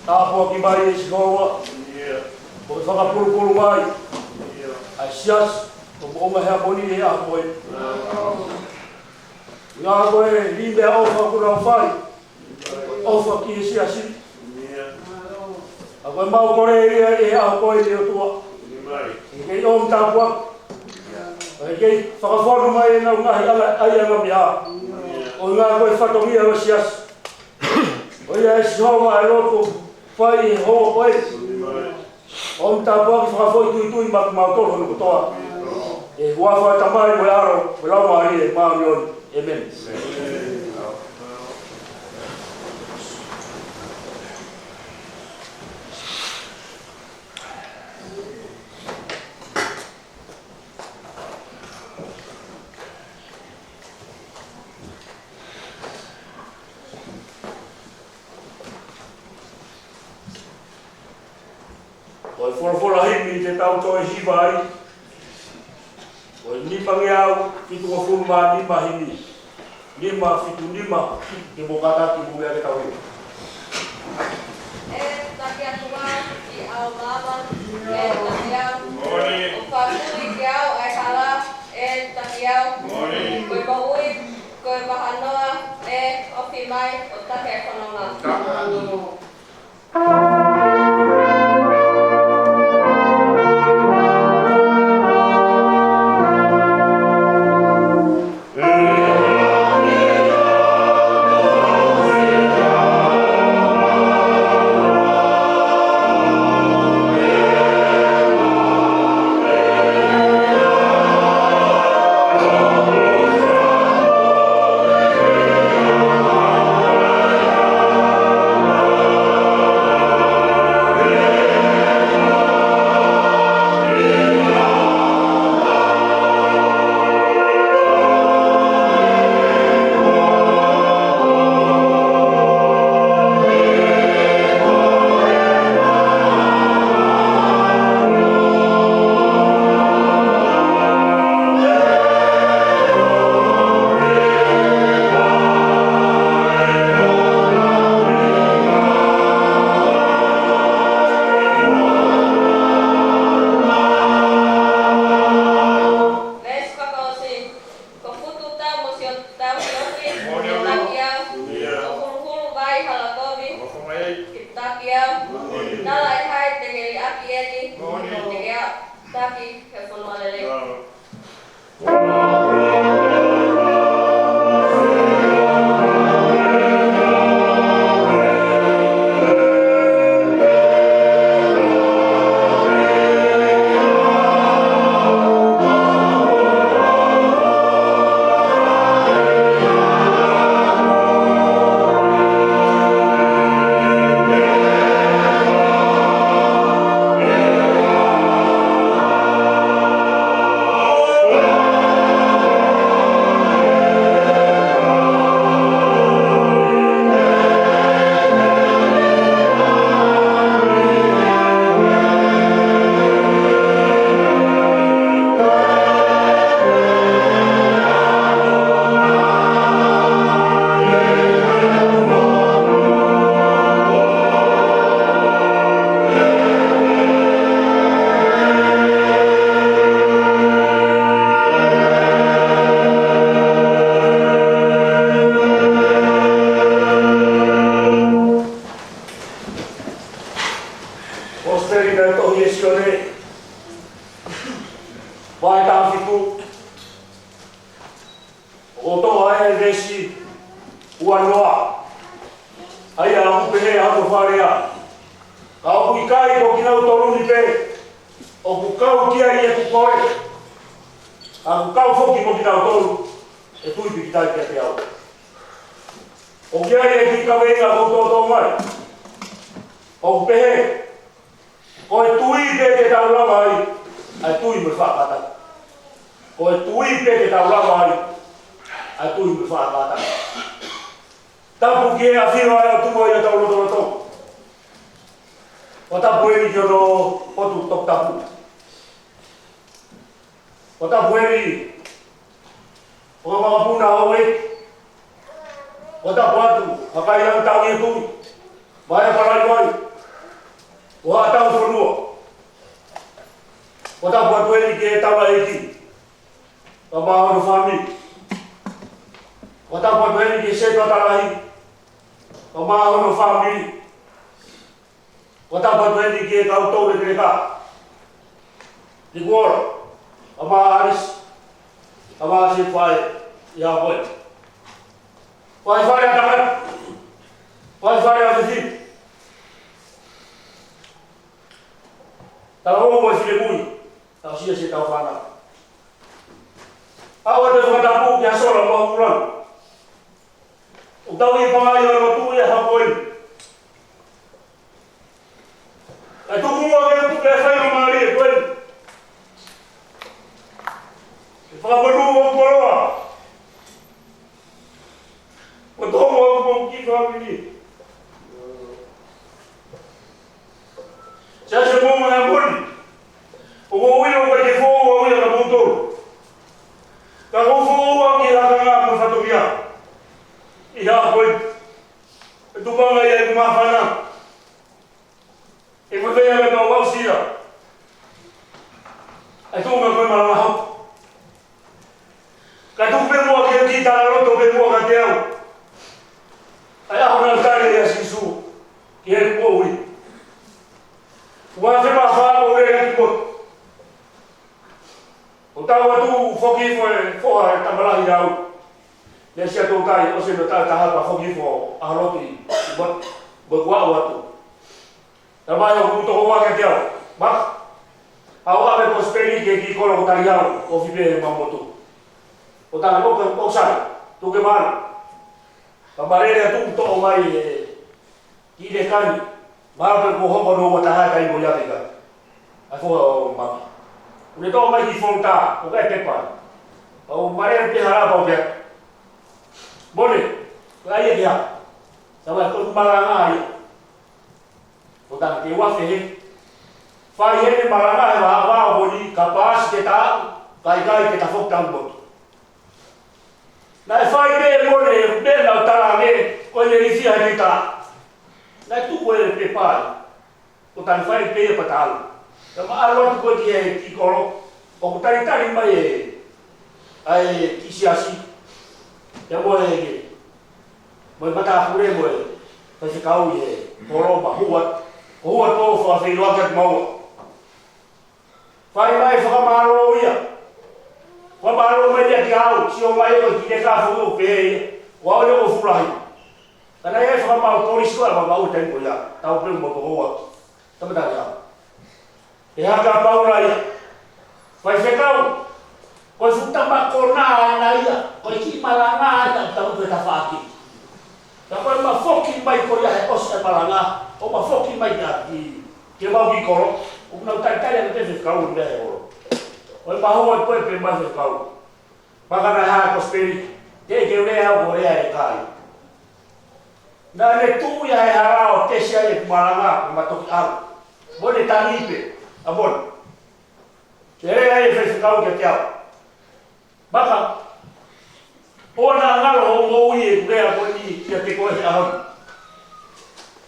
Tāpuaki mai ʻe Sihova. ʻIo. Mo e fakapulupulu mai ʻa e siasi, ʻo mo onga he aponi e ʻaho ko eni. Ngā ko e lime ʻofa kuo nau fai. ʻOfa ki he siasi. ʻA ko e mau kole ia ʻi he ʻaho ko eni ʻOtua. ʻEiki ʻomi tāpuaki. ʻEiki fakafonu mai ʻenau ngaahi ʻalu ʻa e anga meʻa. ʻO ngā ko e fatongia ʻo e siasi. ʻOiauē Sihova e lotu fai he houa ko eni. ʻOmi tāpuaki fakafoʻituitui maʻa kimautolu hono kotoa. ʻI he huafa ʻo e Tamai mo e ʻAlo mo e Laumālie Māʻoniʻoni. ʻĒmeni. Ko e folofola himi te tau toe hiva ai. Ko e nimangeau fitungofulu mā nima himi. Nima fitu nima, ke mou kātaki mo meʻa ke tau hiva. ʻE taki atu au ki ʻaumāmani, ʻe taki au. Moʻoni. ʻOku fakatuli kiate au ʻa e hala, ʻe taki au. Moʻoni. Ko e moʻui, ko e vahanoa, ʻe ofi mai, ʻo taki ʻa e fononga. Taka. Taki au. Tala ʻe hai te ke liʻaki eni? Te ke au. Taki, ke fonua lelei. Kosipeli mei he tohi ʻe Sione, vahe taha fitu, ʻo toʻo ʻa e veesi uanoa. ʻA ia ʻoku pehē ʻa hono fakalea: Ka ʻoku ʻikai ko kinautolu ni pē ʻoku kau ki ai ʻeku kole, ka ʻoku kau foki mo kinautolu ʻe tui pīkitai kiate au. ʻOku ʻi ai e kiʻi kaveinga ʻoku ou toʻotoʻo mai. ʻOku pehē: Ko e tui pē te tau lava ai ʻa e tui mo e faʻa kātaki. Ko e tui pē te tau lava ai ʻa e tui mo e faʻa kātaki. Tapu ki he ʻafio ʻa e ʻOtua ʻi hotau lotolotonga. ʻOku tapu eni ki hono potu toputapu. ʻOku tapu eni ʻo e makapuna ʻo e ʻEiki. ʻOku tapu atu ʻa e kakai ʻa e tau ʻi he tuʻi, mo e palani mai, ʻo haʻatau fonua. ʻOku tapu atu eni ki he taulaʻeiki, pea mo hono fāmili. ʻOku tapu atu eni ki he setuata lahi, pea mo hono fāmili. ʻOku tapu atu eni ki he kau tau lekeleka, Nikuola, pea mo ʻAlisi, pea mo siʻi faʻē ʻi Haʻapai. Faifale ʻa tangata, faifale ʻa fefine, tau ō mo e finemui, tau sio siʻetau fānau. ʻOatu e fakatapu ki he sola mo e ʻulungaanga. ʻOku tau ʻi he pangai ʻo e lotu ʻi he ʻaho ko eni. ʻE tuku muʻa ke u tuku e faingamālie ko eni ke fakamonū hoku koloa mo e toʻonga ʻo hoku kiʻi fāmili. Siasi Moʻunga Heamoni, ʻoku ou ʻilo ʻoku ʻikai ke foʻou au ia kia moutolu, ka ʻoku ou foʻou au ki he lakanga mo e fatongia ʻi he ʻaho ko eni. ʻE tuku ange ia ʻeku māfana, ʻe fai ange pē ʻo aʻusia ʻa e tuʻunga ko e malanga hopo. Kae tuku pē muʻa ke u kiʻi talaloto pē muʻa kiate au ʻa e ʻaho naʻe tali ai ʻa Sīsū ki heʻeku moʻui. Ua te ma fa ko le ki motu. ʻOku tau atu foki hifo e foha ʻo e tama lahi au, Lesiato Kai, ʻosi hono taʻu ʻe taha pea foki hifo ʻa e lotu ʻi motu, mo ʻeku aʻu atu. Talamai ʻe hoku tokoua kiate au: Maka, haʻu ʻo ʻave e kosipeli ki he kiʻi kolo ʻoku tali au, ofi pē ʻi homau motu. ʻOku ou talaange, ʻoku sai, tuku ke u ʻalu. Pea ma lele atu ʻo toʻo mai e kiʻi lekani, mahalo pē kuo hoko hono ua taha e taimi ʻoku ou ʻi ai ai ʻa e foha ʻo Maki. ʻOku ne toʻo mai e kiʻi folder, ʻoku ʻikai pepa. Pea u malanga pē hala pea u pehē: Mole, ko e hā ia? Talamai ko e malanga ia. ʻOku ou talaange ke u afe heni. Fai heni e malanga he vahaʻa ʻo e moʻoni, ka paasi ke ta aʻu, ka ʻikai ke ta foki ki homau motu. Naʻe fai pē e mole, pea naʻe talaange ko e lelei fiha ki ta. Naʻe tuku e pepa ia, ʻo tali fai pē ia pea ta ʻalu. Pea ma ʻalu atu ko ē ki he kiʻi kolo ʻoku talitali mai e, ʻa e kiʻi siasi, pea mo e, mo e matāpule mo e faifekau ʻi he Ko Loma, hua, ko hua tō fa fei loa ke maua. Fai mai fakamālō ia. Fakamālō mai ia ki au, sio mai ko ki te ka fuʻu pē ia. Ua ole ko fulahi. Kana ia fakamālō polisi ko a fakamālō taimi ko ia. Tau pē mo ko hua. Tama tau ia. E haka paula ia. Faifekau, ko e fuʻu tama konā ʻana ia, ko e kiʻi malanga ʻana tau pē tafaʻaki. Ka ko e mafoki mai ko ia he ʻosi e malanga, ʻo mafoki mai kia ki, ke mau ki kolo, ʻo nau talitali ʻana te fekau mea he olo. Ko e mahu ʻo e poe pē mai fekau. Makana ha kosipeli, te ke lea au ko lea e kai. Naʻa ne tuʻu ia he hala ʻo tesi ai e malanga, ko matoki au. Mo ne tangi pē, a mona. Ke lea ai e faifekau kiate au. Maka, ʻoua naʻa ngalo hoʻo moʻui ʻeku lea ko eni kiate koe he ʻaho ni.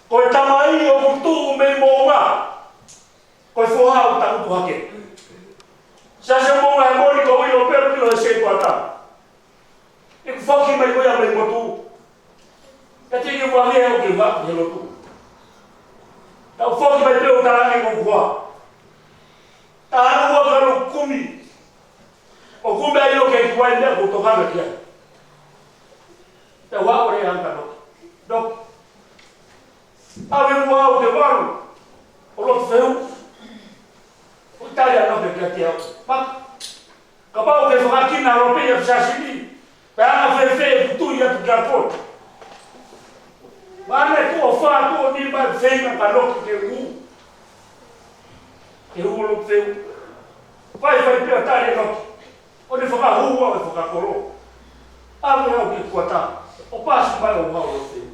Ko e tamai ʻoku tuʻu mei moʻunga. Ko e foha ʻoku tangutu hake. Siasi ʻo Moʻunga Heamoni ko ilo pē ʻilo he se kuata. ʻEku foki mai ko ia mei motu. Ka te ke ua mea ʻo ke ua he lotu. Tau foki mai pē ʻo talange ko kua. Taha ua ka lo kumi. ʻO kumi ai ʻo ke kuai mea ko tokanga kia. Tau ua ore anga no. No. ʻAve ua ʻo ke valu. ʻO lotu feu. ʻO tali ʻana pē kiate au. Maka. Kapau ʻoku ke fakakina ʻa Lope ia Pisasini, pe ʻa e fēfē ʻeku tui atu kia koe. Mane kuo fā kuo nima feinga ka loki ke u. Ke u loki feu. Fai fai pea tali loki. ʻO ne fakahū ʻa e fakakolo. ʻAve au ke kuata. ʻO pasi mai ʻo hau loki feu.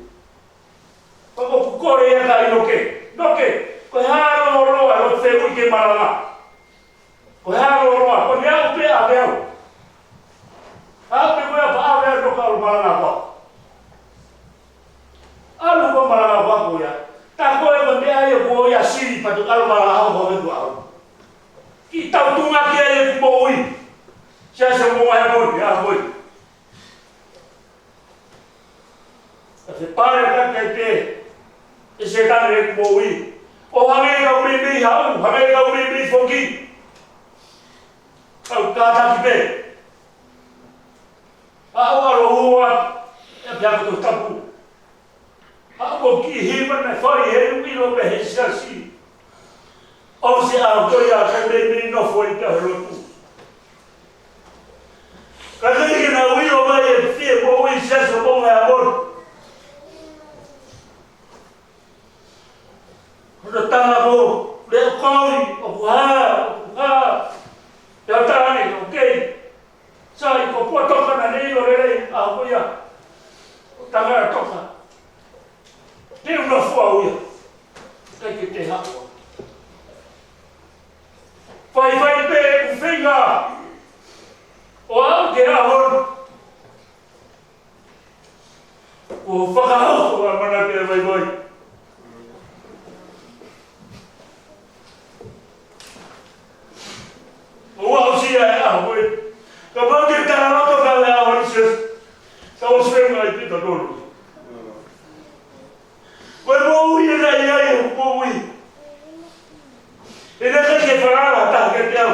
Pako kukore ia ka ʻi loke. Loke. Ko e hā loa loa loki feu ʻi ke malanga. Ko e hā loa loa, ko e meʻa ʻoku pea ʻave au. ʻAve ko ia pa ʻave au no ka ʻalu malanga ko. ʻAlu ko malanga ko ia. Ta ko e ko meʻa ia ko ia sili pa tu ʻalu malanga ko ʻave ko au. Ki tau tunga ki ai ʻeku moʻui. Siasi ʻo Moʻunga Heamoni, ʻa moʻui. Ka te pare ka kai pē, ʻe Sētane ʻeku moʻui. ʻO hangē kau meimei haʻu, hangē kau meimei foki. Kau kātaki pē. ʻAʻu ʻalu hua, ʻe pea ko Tohi Tapu. ʻAʻu ko ki hiva naʻe fai he ʻilo mei he siasi. ʻOsi ʻa ko ia ka meimei nofo ʻi te he lotu. Ka te ke na ui o mai e fie mo ui Siasi ʻo Moʻunga Heamoni. Hono tala ko, lea kovi, ʻoku hā, ʻoku hā. Te o tala ni, okei. Sai, ko Puatoka naʻa ne ʻilo lelei, ʻa ko ia. ʻO tangata toka. Te u nofo au ia. Kai ke te haʻu. Fai fai pē ʻeku feinga. ʻO aʻu ke ʻaho ni. ʻO fakahoko ʻa mana ke vaivai. ʻO aʻusia e ʻaho ko ē. Ka mau ke tala loto ka le ʻaho ni siasi. Ka ʻosi feinga ai pita tolu. Ko e moʻui ʻe na ʻi ai ʻo moʻui. ʻE na kai ke falala ta ke te au.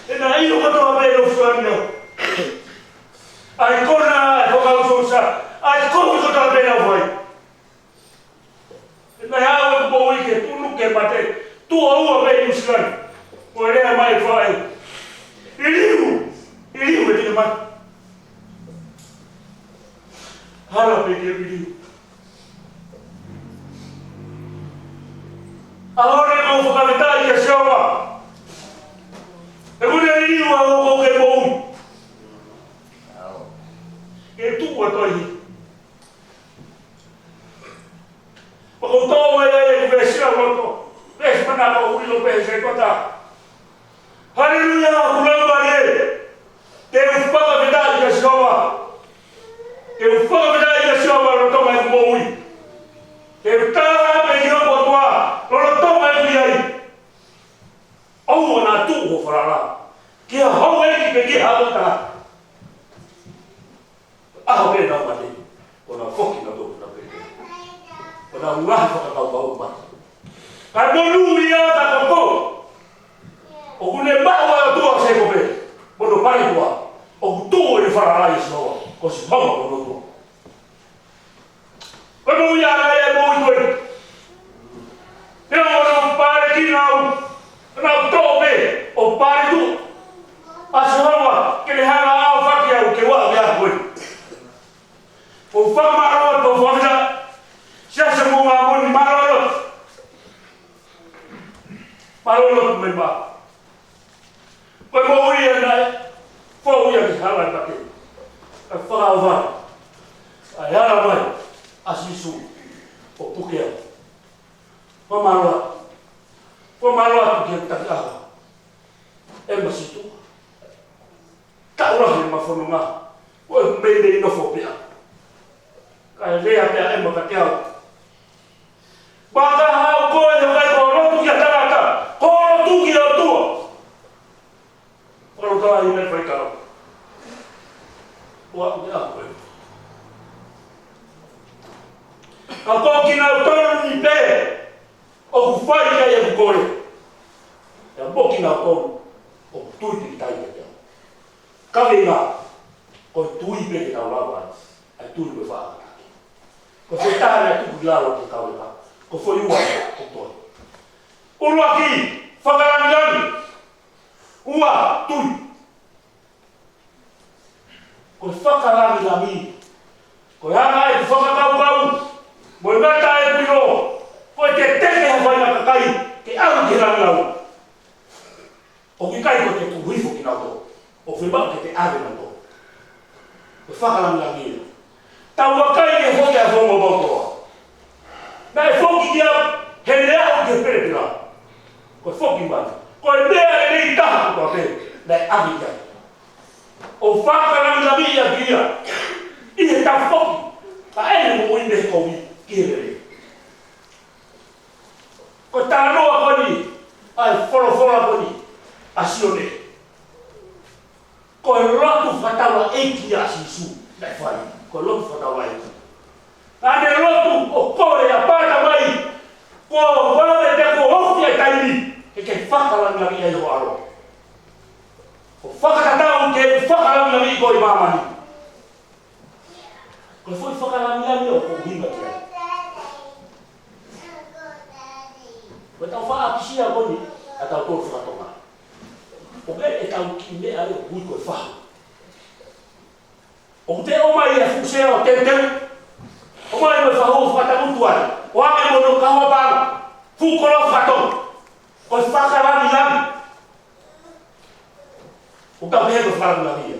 ʻE na ʻilo kotoa pē ʻo fuani au. ʻAi kona, ʻai ko kau sosa. ʻAi ko kotoa pē na vai. ʻE na au ʻe moʻui ke tunu ke mate. Tuʻo ua pē Nuʻu Sila ni. Ko e lea mai fai. ʻIliu. ʻIliu ʻe te mate. Hala pē ke ʻiliu. ʻAho ni mau fakafetaʻi kia Sihova. ʻE kune ʻiliu ʻa ʻo ke moʻui. Ke tuʻu ʻa toi. Pako tō mai ai e veesi ʻa loto. Veesi mana ko ui lo veesi e kota. Haleluia, ʻoku lau mai ē. Te u fakafetaʻi kia Sihova. Te u fakafetaʻi kia Sihova lolotonga ʻeku moʻui. Te u tala pē ki hoku ʻOtua lolotonga ʻeku ʻi ai. ʻOua naʻa tuʻu ho falala ki ha houʻeiki pe ki ha ʻalu taha. ʻAho pē nau mate, ʻo nau foki nau tō nau pē. Ko e ngaahi fakakaukau mate. Ka monūʻia ka ko koe. ʻOku ne maʻu ʻa e ʻOtua ʻo Sēkope mo hono paletuʻa. ʻOku tuʻu ʻene falala ʻia Sihova. Ko Sihova ko hono ʻOtua. Ko e moʻui ʻa e moʻui ko ē. Pea ʻoku nau pale kinautolu, nau toʻo pē ʻo paletuʻa ʻa Sihova, ke ne hanga ʻo ʻaofaki au ke u aʻu ki he ʻaho ko ē. ʻOku ou fakamālō atu, ʻoku ou fakafetaʻi. Siasi Moʻunga Moʻoni, mālō atu. Mālō atu meʻa. Ko e moʻui ʻa e ngaahi, fou ia ki he hala ʻo e pate. Ka fakaʻofa ʻa e ala mai ʻa Sīsū ʻo puke au. Fakamālō atu. Fakamālō atu ki he takiʻanga ʻa ʻEma Situʻa. Taʻu lahi ʻema fononga, ko e meimei nofo pē au. Kae lea pē ʻa ʻEma kiate au. Maka hau koe he ʻikai ko e lotu ki ha tangata, ko e lotu ki he ʻOtua. Ko e lotu ʻa e meʻa faikau. Ua u te ako e. Ka ko kinautolu ni pē ʻoku fai ki ai ʻeku kole. Pea mo kinautolu ʻoku tui pīkitai kiate au. Kaveinga, ko e tui pē ke tau lava ai, ʻa e tui ko e faʻa kātaki. Ko e foʻi taha naʻe tuku ki lalo ki he kau leka, ko e foʻi ua ko e tui. ʻUluaki, fakalāngilangi. Ua, tui. Ko e fakalāngilangi. Ko e anga ʻeku fakakaukau, mo e ngata ʻeku ʻilo, ko e teteke ha faʻahinga kakai ke ʻalu ki he langilangi. ʻOku ʻikai ko e tuku hifo kinautolu, ʻoku fiemaʻu ke te ʻave nautolu. Ko e fakalāngilangi ia. Tau vakai ki he foki ʻa e founga ʻo Pautoa. Naʻe foki ki ai, he naʻe aʻu ki he pelepela. Ko e foki mai. Ko e meʻa ʻe taha kotoa pē naʻe ʻave ki ai. ʻO fakalāngilangiʻi ʻaki ia ʻi he tafoki ʻa ʻene moʻui mei he kovi ki he lelei. Ko e talanoa ko eni, ʻa e folofola ko eni ʻa Sione. Ko e lotu fakataulaʻeiki ʻa Sīsū naʻe fai. Ko e lotu fakataulaʻeiki. Naʻa ne lotu ʻo kole ʻa e Tamai, kuo vave pea kuo ofi ʻa e taimi ke ke fakalāngilangiʻi ai ho ʻAlo. ʻO fakatatau ki he fakalāngilangiʻi ko ē ʻi māmani. Ko e foʻi fakalāngilangi ʻoku ou ʻuhinga ki ai. Ko ʻetau faʻa ʻapasia ko eni, ʻa tautolu fakatonga. ʻOku ʻi ai ʻetau kiʻi meʻa ʻoku ui ko e fahu. ʻOku te ʻomai e fuʻu sea ʻo teuteu. ʻOmai mo e fahu ʻo fakatangutu ai. ʻO ʻave mo hono kahoa paʻanga. Fuʻu koloa fakatonga. Ko e fakalāngilangi. ʻOku tau pehē ko e fakalāngilangi ia.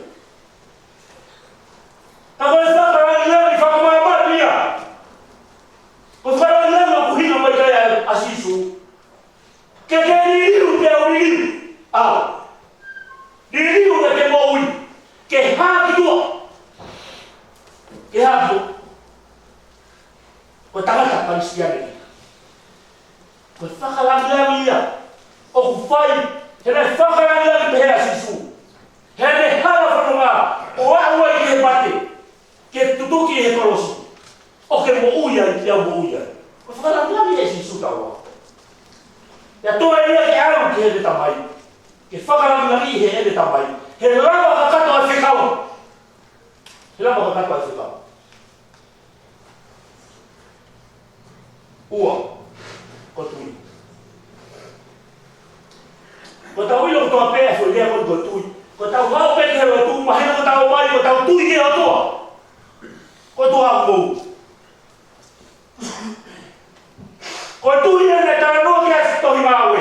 Ka ko e fakalāngilangi fakamāmani ia. Ko e fakalāngilangi ʻoku ʻuhinga mai ki ai ʻa Sīsū. Ke ke liliu pea u liliu au. Liliu ke ke moʻui. Ke hā ki tuʻa. Ke hā ki tuʻa. Ko e tangata Kalisitiane. Ko e fakalāngilangi ia ʻoku fai, he naʻe fakalāngilangi pehē ʻa Sīsū. He naʻe hala fononga ʻo aʻu ai ki he mate, ke tutuki he kolosi, ʻo ke moʻui ai, pea u moʻui ai. Ko e fakalāngilangi ʻe Sīsū taua. Pea toe ia ke aʻu ki heʻene Tamai, ke fakalāngilangiʻi heʻene Tamai. He lava kakato ʻa e fekau. He lava kakato ʻa e fekau. Ua, ko e tui. Ko ʻetau ʻilo kotoa pē ʻa e foʻi lea ko eni ko e tui. Ko ʻetau haʻu pē ki he lotu, mahino ko ʻetau ō mai, ko ʻetau tui ki he ʻOtua. Ko e tui ʻa e moʻui. Ko e tui eni naʻe talanoa ki ai e tohi Ngāue.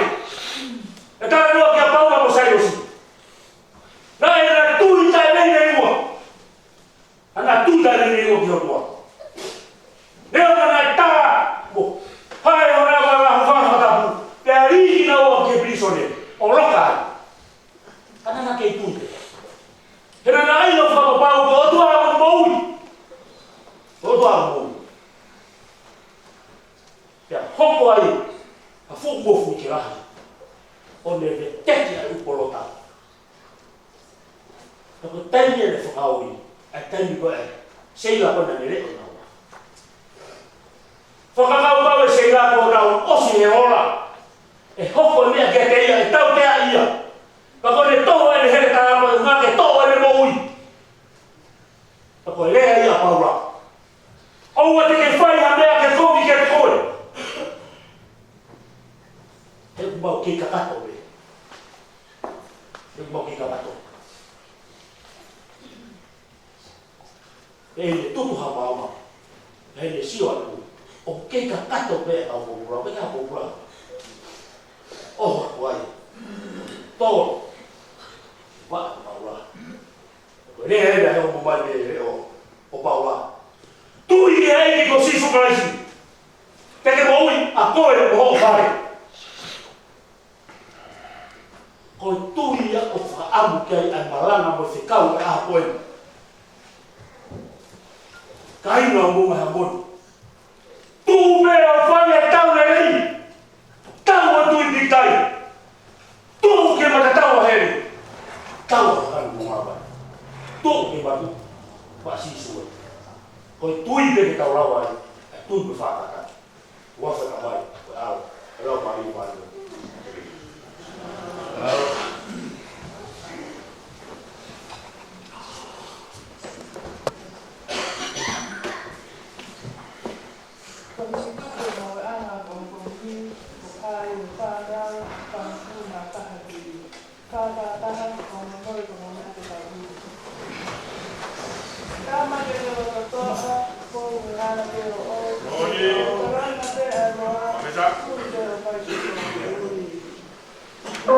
ʻE talanoa kia Paula mo Sailosi. Naʻe na tui taʻe meimei ua. Naʻa na tui taʻe meimei ua ki he ʻOtua. Neongo naʻe tā mo hae ʻo na ua la hua fakatapu. Pea lī kinaua ki he pilīsone ʻo loka ai. Ka naʻa na kei tui. He naʻa na ʻilo fakapapau ko e ʻOtua ʻoku moʻui. ʻOtua ʻoku moʻui. Pea hoko ai ʻa e fuʻu mofuike lahi ʻo ne veteki ʻa e ʻū polota. Ka ko e taimi ʻene fakaoli, ʻa e taimi ko ē, seila ko ē naʻa ne leʻo naua. Fakakaukau ʻe Seila kuo nau ʻosi he ola. ʻE hoko e meʻa kiate ia, ʻe tautea ia. Ka ko ʻene toʻo ʻene heletā mo e ʻuhinga ke toʻo ʻene moʻui. Ka ko e lea ia ʻa Paula. ʻOua te ke fai ha meʻa ke kovi kiate koe. He ʻoku mau kei kakato pē. He ʻoku mau kei kakato. ʻE ʻi he tutu ha maama. ʻE ʻi he sio atu. ʻOku kei kakato pē ʻa e kau pōpula. Pē ka pōpula. ʻOho atu ai. Tō. Vaʻa Paula. Ko e lea ʻena he ʻoku mai mei he leʻo ʻo Paula. Tui ki he ʻEiki ko Sīsū Kalaisi. Te ke moʻui ʻa koe mo hoʻo fale. Ko e tui ia ʻoku fakaʻamu ki ai ʻa e malanga mo e fekau ʻo e ʻaho ko eni. Kāinga ʻo Moʻunga Heamoni. Tuʻu pē ʻo fai ʻa e tau lelei. Tau ʻo tui pikitai. Tuʻu ki he matatau ʻa heli. Tau ʻo fai mo ngāue. Tuʻu ki he matu. Pea Sīsū ē. Ko e tui pē ke tau lava ai. ʻA e tui pē fakakata. Ua fai ka mai. Ko e ʻalu. Ko e lau mai mai. Ko e sikupu ʻo e ʻaho ko eni, ko e kai ʻo e fānau, fānau na taha ki. Ka ka taha, ko e momoi, ko e momoi ʻa e tahi. Ka ma ke leo to toa, ko e ngana ke o o. Moni. Ko e ngana ke a loa. Mamesa. Ku ke o mai ke o o.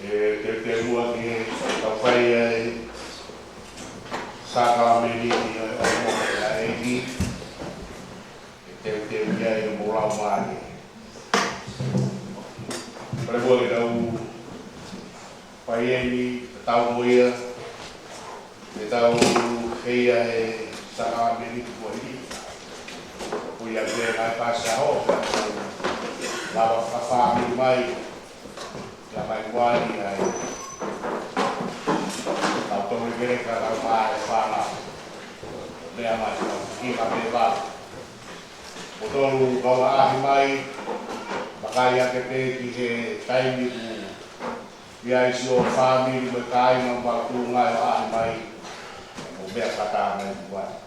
ʻE teuteu muʻa ki he tau fai ʻa e sākalamēniti ʻo e ʻOhomohe ʻa e ʻEiki. ʻE teuteu ia ʻi hoʻomou laumālie. Pea ʻoku tau fai eni, tau mo ia, ʻe tau feia he sākalamēniti ko eni. Ko ia pē ngaahi pāsaho, lava ka fāmili mai, ia mai kuali ai. Tau tau ʻi keleka lau mai e fānau. Meʻa mai tau ki ka pē vau. Ko tolu kau ʻaʻahi mai, vakai ake pē ki he taimi ku ia ʻi siʻo fāmili mo e kāinga mau tūnga ʻaʻahi mai, mo meʻa kata mai kuali.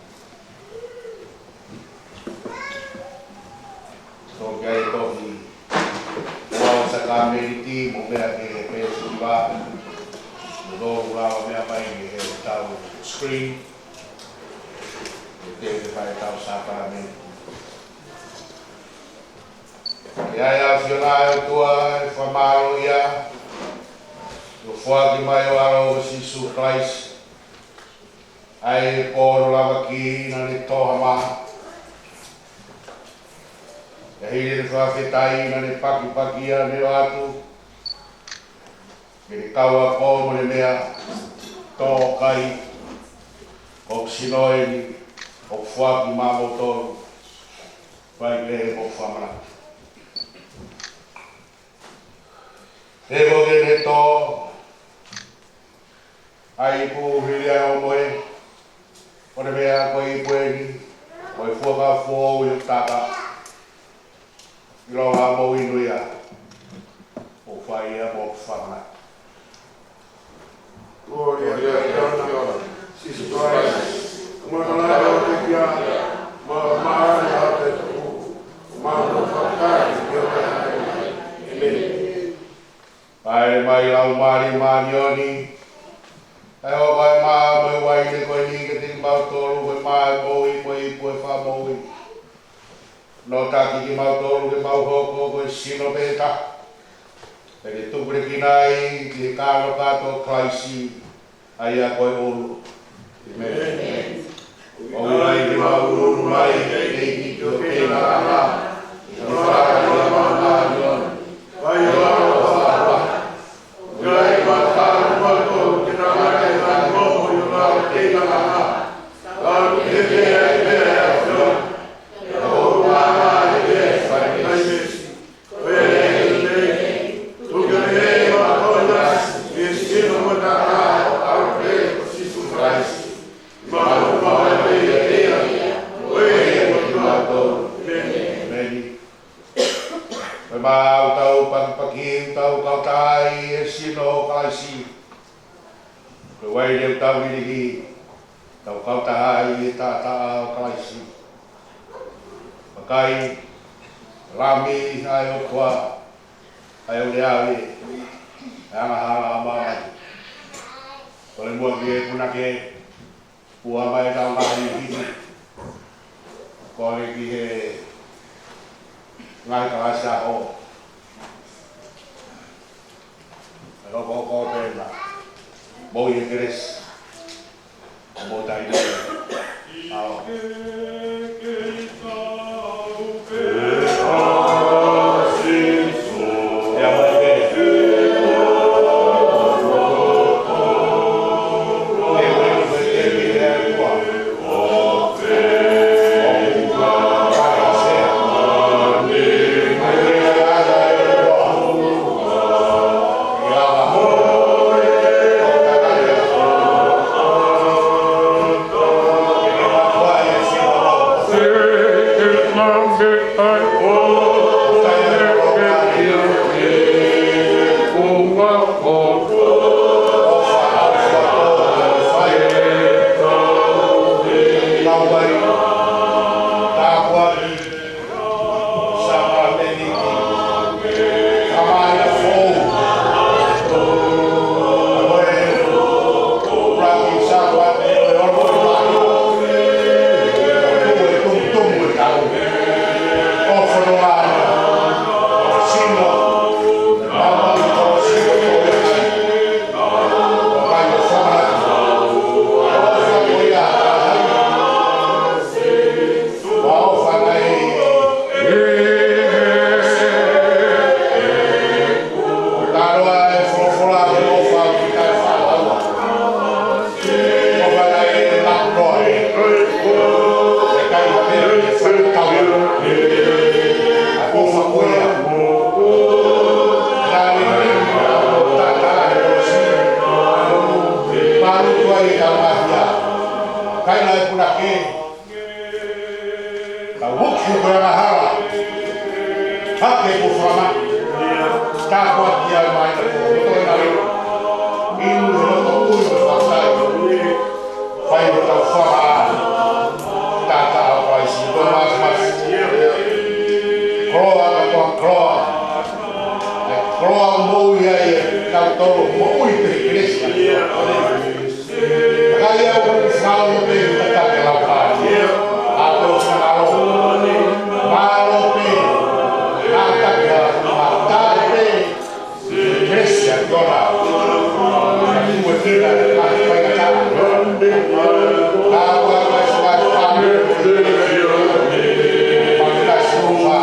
Tō ki ai tohi, Sākalamēniti mo meʻa ki he peesi hiva. Mo tolu lava meʻa mai ki he tau screen. Ke te fai tau sākalamēniti. ʻE ʻAfiona ʻa e ʻOtua, ʻe fakamālō ia, ʻo foaki mai ho ʻAlo ko Sīsū Kalaisi, ʻa e pō hono lavaki naʻa ne tō ha mā. ʻI he hili ʻene fakafetaʻi naʻa ne pakipaki ia ʻo ne ʻoatu, ke ne kau ʻa e pō mo ʻene meʻa, tō ʻo kai, ko hoku sino eni, ʻoku foaki maʻamoutolu, fai ki ai hoʻomou fakamanatu. He ko ʻene tō ʻa e ipu hili ʻa e ʻomoe, ko ʻene meʻa ko e ipu eni, ko e fuakava foʻou ʻi hoku taʻataʻa. ʻIloa hoʻomou inu ia, ʻo fai ia mo hoku fakamanatu. Glory to God. Sīsū Kalaisi, mo e kalanga ʻo e kia, mo e maʻa ʻo e tuku, mo e fakataki ki ho kakai. ʻĒmeni. Pea ʻomai Laumālie Māʻoniʻoni, ʻo ʻoange ʻa e mā mo e uaine ko eni kiate kimautolu, ko e mā ʻo e moʻui mo e ipu ʻo e fakamoʻui. Nō taki kimautolu ke mau hoko ko e sino pē taha, pea ke tupulekina ai ki he kānokato ʻo Kalaisi, ʻa ia ko e ʻulu. ʻĒmeni. ʻOku ʻi ai ʻemau ʻunuʻunu mai, ʻEiki, ki ho keinakanga, ʻi he fakaʻamu ʻo e māʻoniʻoni, ʻa ia ʻoku fakaʻapaʻapa. ʻOku ʻi ai ʻemau tala kimautolu ke tangata ʻi he ngaahi moʻui ʻo e keinakanga. Ka ʻoku ʻikai ke ʻi ai ha meʻa ʻe ʻAfiona, ʻe ʻoua ʻe ʻi ai ha meesi. Ko ia ʻe ʻEiki, tuku ke meʻa ʻi he mātuʻa ʻo e sino mo e taʻataʻa ʻo e ʻAlo pē ko Sīsū Kalaisi. Mau mau ʻa e ia, ko ia ko kimautolu. ʻĒmeni. ʻĒmeni. Ko e mā ʻoku tau pakipaki, ʻoku tau kautaha ai ʻi he sino ʻo Kalaisi. Ko e uaine ʻoku tau lilihi, tau kautaha ai ʻi he taʻataʻa ʻo Kalaisi. Vakai, Lami ʻa e ʻOtua, ʻa ia ʻoku ʻave ʻa e angahala ʻa māmani. Kole muʻa ki he punake, ʻoua mai ʻetau ngaahi himi, kole ki he ngaahi kalasi ʻaho. ʻE hokohoko pē ʻemau moʻui he kelesi. ʻO mou taimi. ʻAo. Kaila e punake, ka uku ko e angahala, hake ko fama, tāpuaki ʻa e mai na ko, ko e nai, inu he loto ui ko fakai, fai ko tau fama, tata a Kalaisi, ko mas mas, koloa ka ko koloa, e Kau tolo moʻui pē kelesi. Kakai au fao pē tataki lau pā. A tō sa alo. Mālō pē. Tataki lau pā. Tataki pē. Kelesi ʻa e ʻOtua. Ka tuʻu e fika, ka fai ka tā. Ka ua ka sa ka fā. Ka ka sū fā.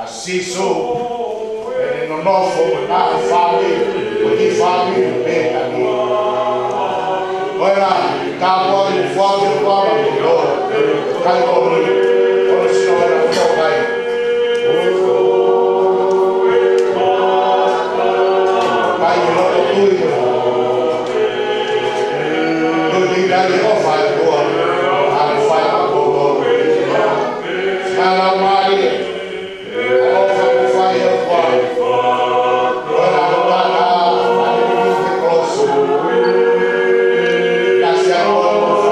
ʻA Sīsū, ʻene nonofo, ʻa e fāmili, ʻo e fāmili Pētani. Ko ena, tāpuaki, foaki, foaki, ko e kai ʻo e, ko e sino ena ko kai. Kai ʻo e tui. Ko e kai ʻo fai kua, ʻa e fai kua. Ngā lau mālie. Alofa ko fai ʻa e ʻOtua. Ko e ʻaloʻofa ʻa e ʻOtua. Kasi ʻa e ʻOtua.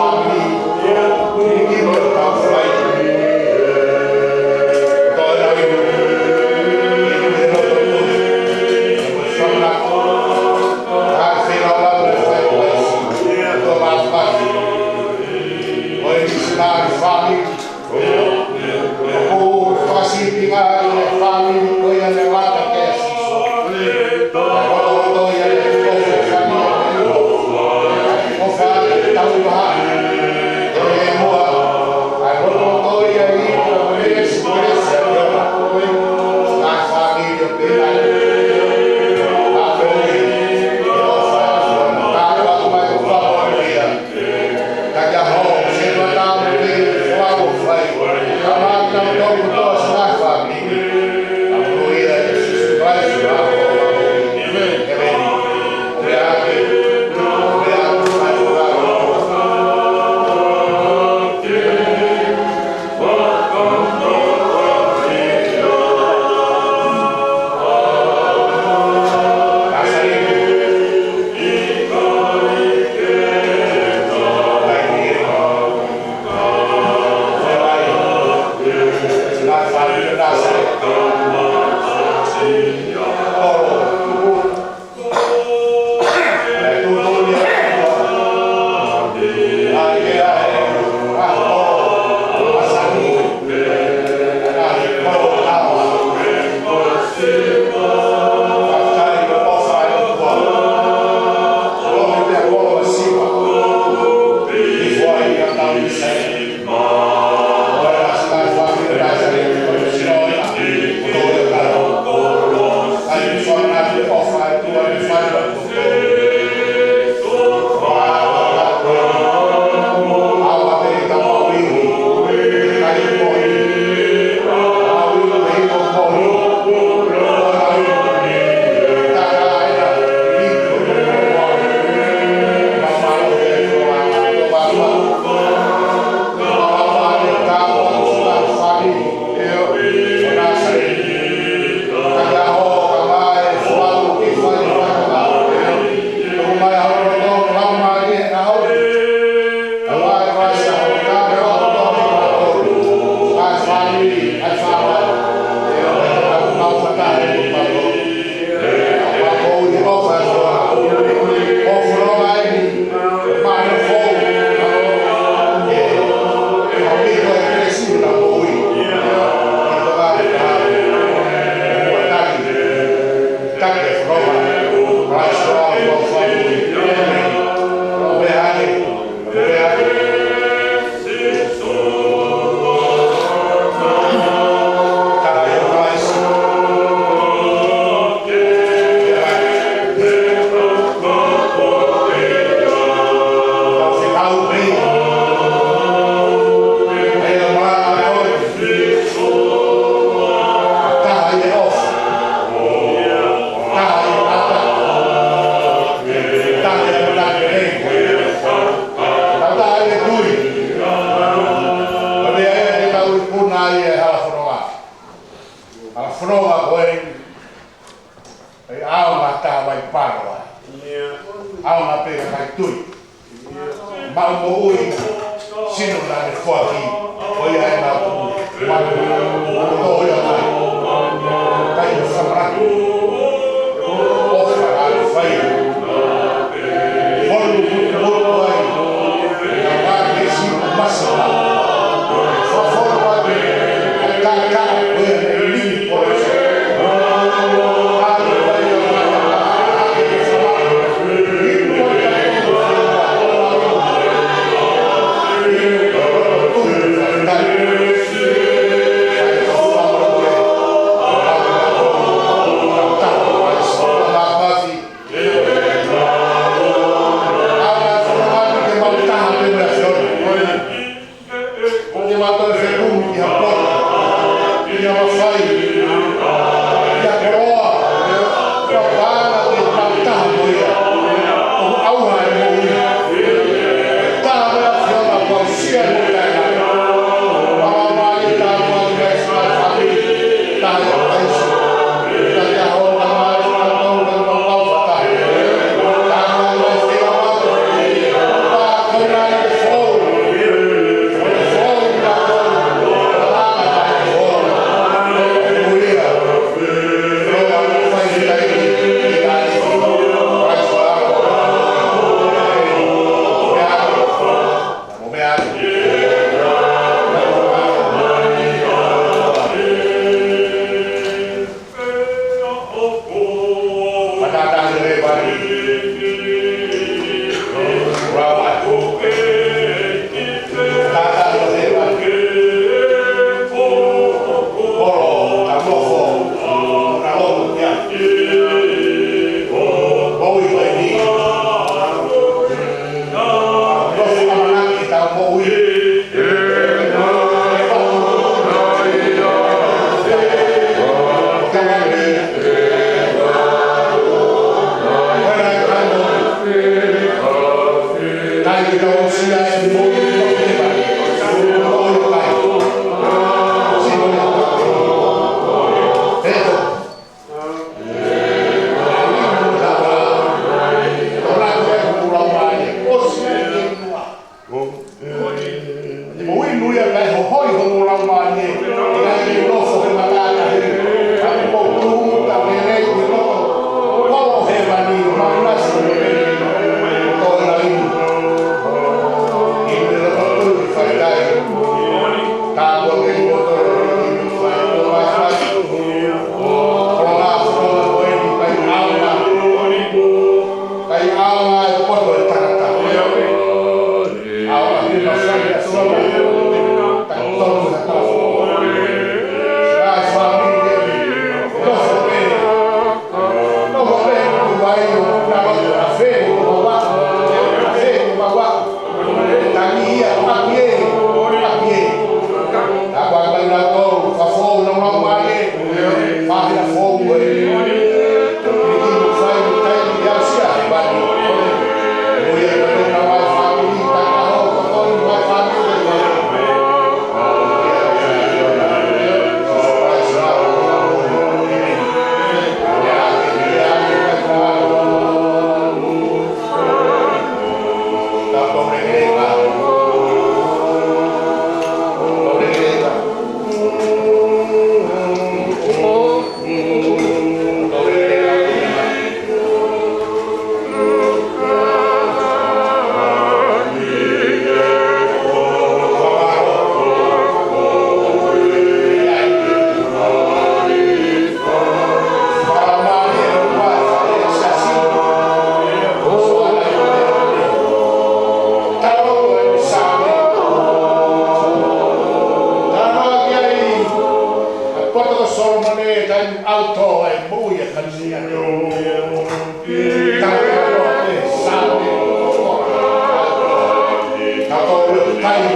Hala fononga ko ē, ʻe ʻaonga taha mai paro ai. ʻAonga pē ka kai tui. Maʻu moʻui, sino naʻa ne foaki, ko ia ʻena pu, manu, ko ia mai. Kai o samaraku, ʻofa naʻa ne fai. Holu motu ai, na vake si masala. Fafolo ai, ka ka, ko ia ne lili. Ko e mato e fekumi ki ha poto, ki ha mafai, ki ha koloa, ka paʻanga ke tautaha mo ia, ʻo ʻauha e moʻui. Taha mo e ʻAfiona kuo sia mo ia. Mama mai taha mo ia, taha ia Kalaisi. Taimi ʻauto ai mui a Kalisia. Taimi ʻauto e sāme. Tato e taimi.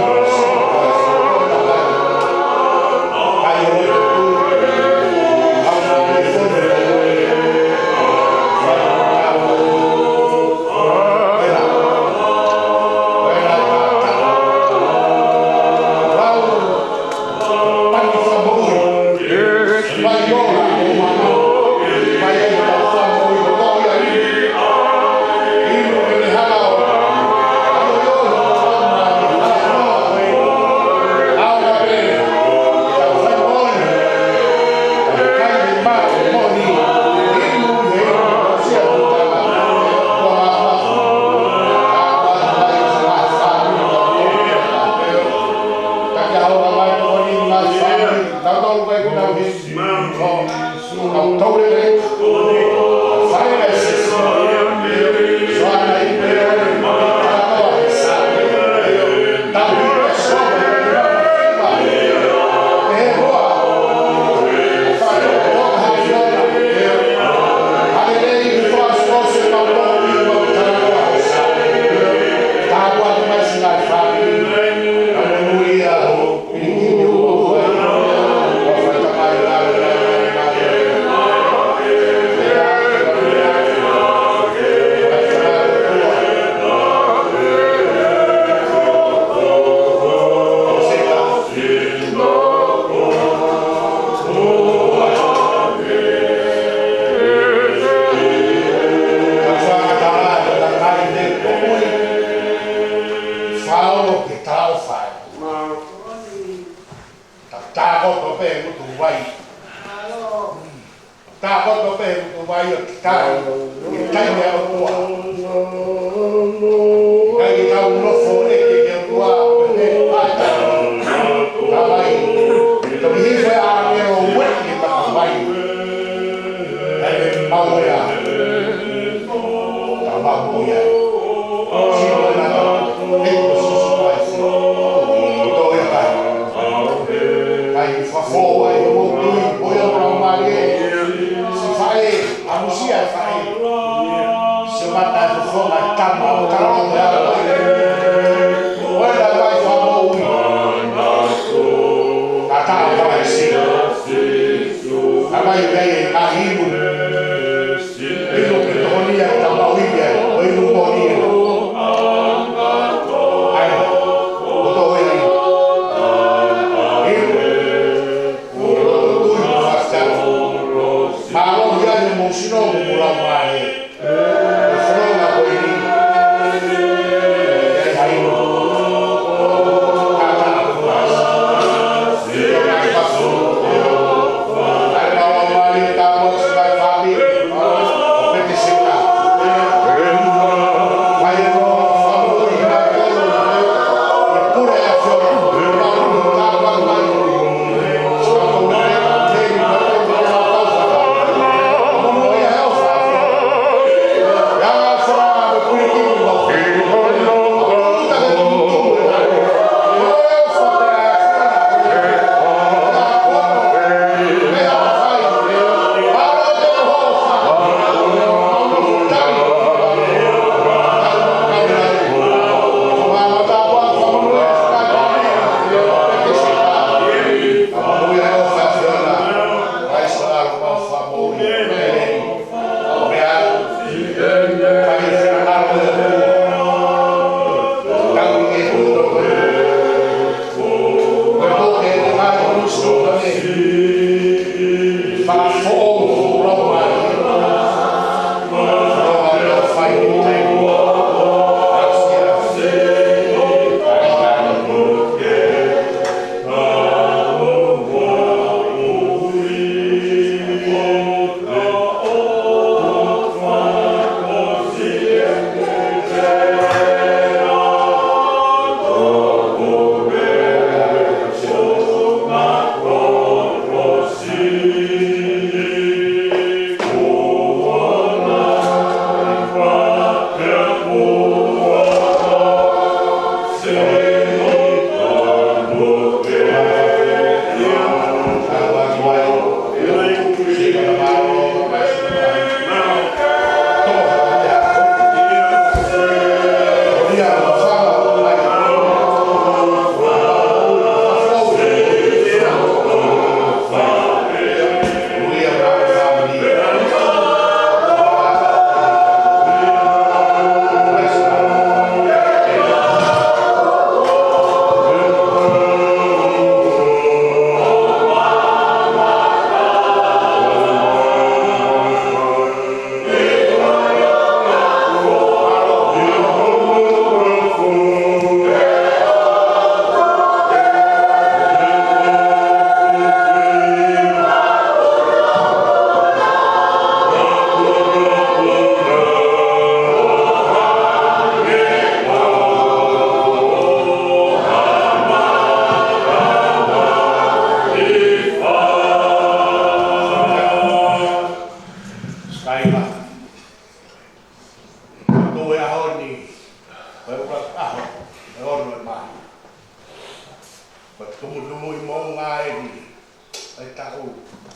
Fao ke tau fai. Takoto pē ngutu vai. Takoto pē ngutu vai ʻo kitai. Kitai mea ʻOtua. Kai ke tau nofo ʻeke ki he ʻOtua, he ʻata. Ka vai. Toki hifo e ʻāngelo ueʻi e maka vai. Kai ke mau ea. Ka mau ia. Sino e nata. E ko susu vai. Tō e kai. Kai fafo ai o moʻui, o ia o Laumālie. Si faʻē, ʻamusia e faʻē. Si mata e fofonga e tama, o tama o te ala. O e la vai fa moʻui. Ka tā vai si. Ka vai vai e mahimu. Ilo ke tokonia e tama o ia, o ilo moʻoni. Ai, o to e ai. Ilo.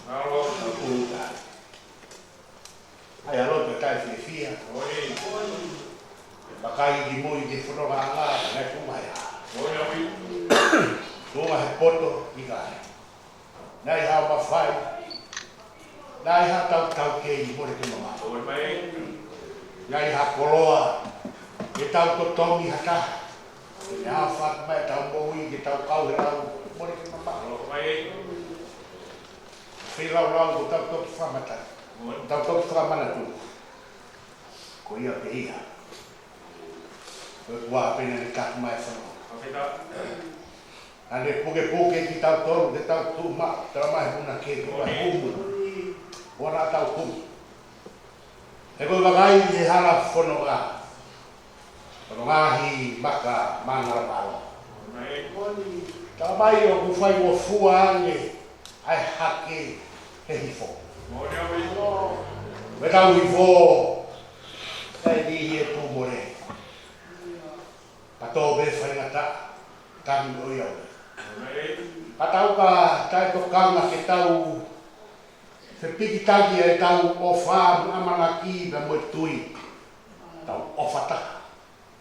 ʻAi ʻa e lotu ʻa e fiefia. Vakai ki mui ki he fononga ʻa e ngaahi, naʻe tuʻu mai ʻa. Tuʻu mai he poto ʻi kai. Naʻe ʻi ai haʻo mafai. Naʻe ʻi ai haʻatau taukei, mole ke mamaʻo. Naʻe ʻi ai hakoloa. Ke tau totongi ha taha. Ke ne hao fak mai tau moʻui, ke tau kau he lau, mole ke mamaʻo. Feilaulau ko tau toki fakamatala. Tau toki fakamanatu. Ko ia pē ia. Ko e kuā pē naʻe taki mai fano. Naʻe pukepuke kitautolu ke tau tuʻu maʻu, tala mai he punake ko e humu. Ko ʻena tau humu. He ko e vakai he hala fononga. Ko e ngaahi maka mangalavalo. Tala mai ʻoku fai ʻo fua ange ʻa e hake he hifo. Mo tau hifo, ʻe niʻihi ʻe pū mole. Ka tō pē faingataʻa, tangi ʻo ia. Ka tau ka taʻetokanga ke tau fepikitaki ʻetau ʻofa mo ʻamanaki pea mo e tui. Tau ʻofa taha,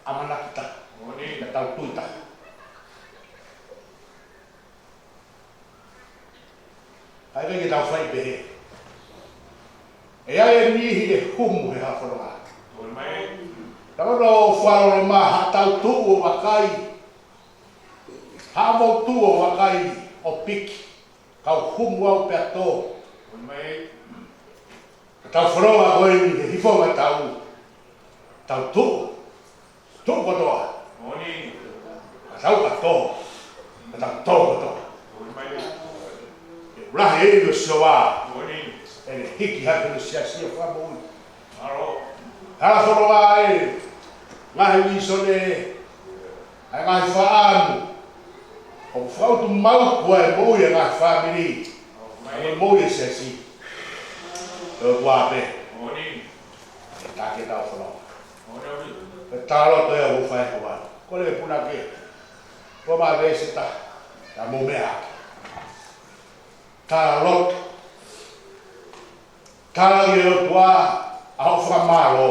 ʻamanaki taha, pea tau tui taha. ʻIkai ke tau fai pehē. ʻE ʻi ai e niʻihi ʻe humu he hala fononga. Tau ʻo falo ma haʻatau tuʻu ʻo vakai. Haʻamou tuʻu ʻo vakai ʻo piki. Kau humu au pea tō. Tau fononga ko eni he hifo ma tau. Tau tuʻu. Tuʻu kotoa. Ka tau ka tō. Ka tau tō kotoa. ʻE ʻuluaki ʻe ʻilo Sihova. ʻE ne hiki hake ʻene siasi ʻo fakamoʻui. Hala fononga ē. Ngaahi uisone. ʻA e ngaahi faʻamu. ʻOku fakautu mau ko e moʻui ʻa e ngaahi fāmili. ʻA e moʻui ʻa e siasi. ʻOku ʻa pē. ʻE taki ʻetau fononga. Ko e talaloto ia ʻoku fai ko ʻana. Ko e punake. Ko ma veesi ʻe taha. Ka mou meʻa hake. Talaloto. Tala ki he ʻOtua ʻa hoʻo fakamālō.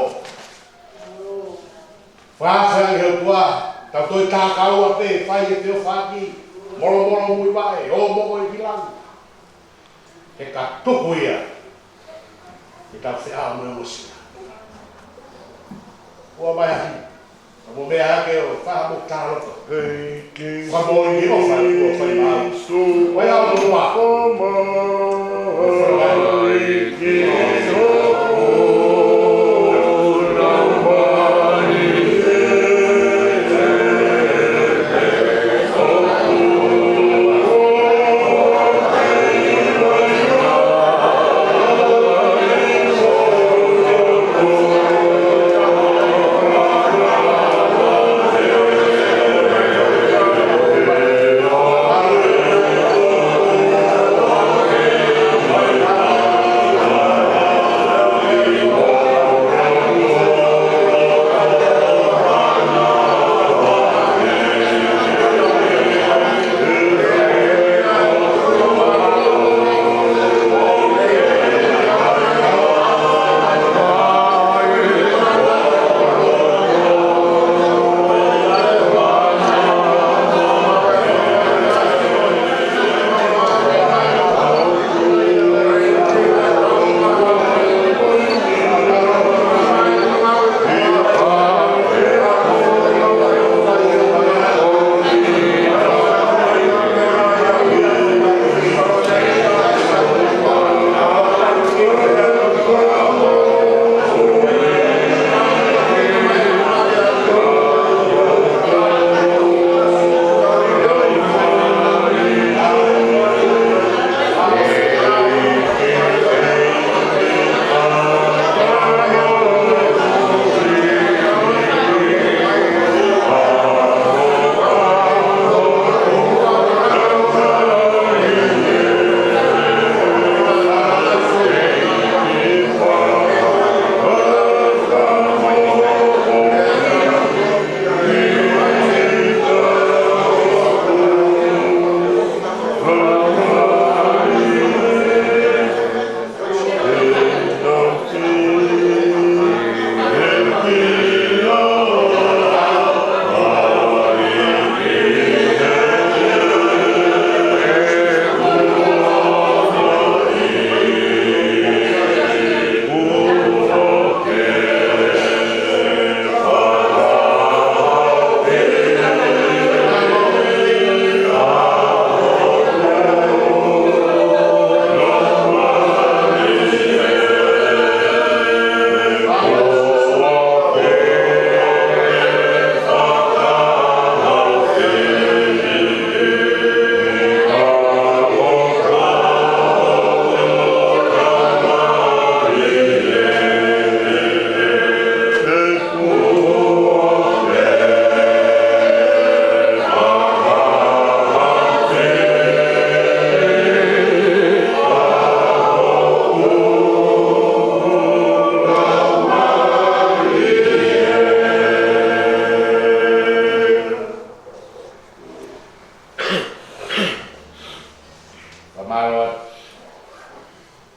Fakafeangai ki he ʻOtua, tau toe tākaua pē, fai e feʻofaʻaki, molomolo muivaʻe, ō mo koe ki langi. He ka tuku ia, ke tau feʻao mo e ongosia. Ua mai ahi, ka mou meʻa hake ʻo fai haʻamou talaloto. Fakamoʻoni ʻofa, ʻofa ʻi māmani. Vai au mo ma.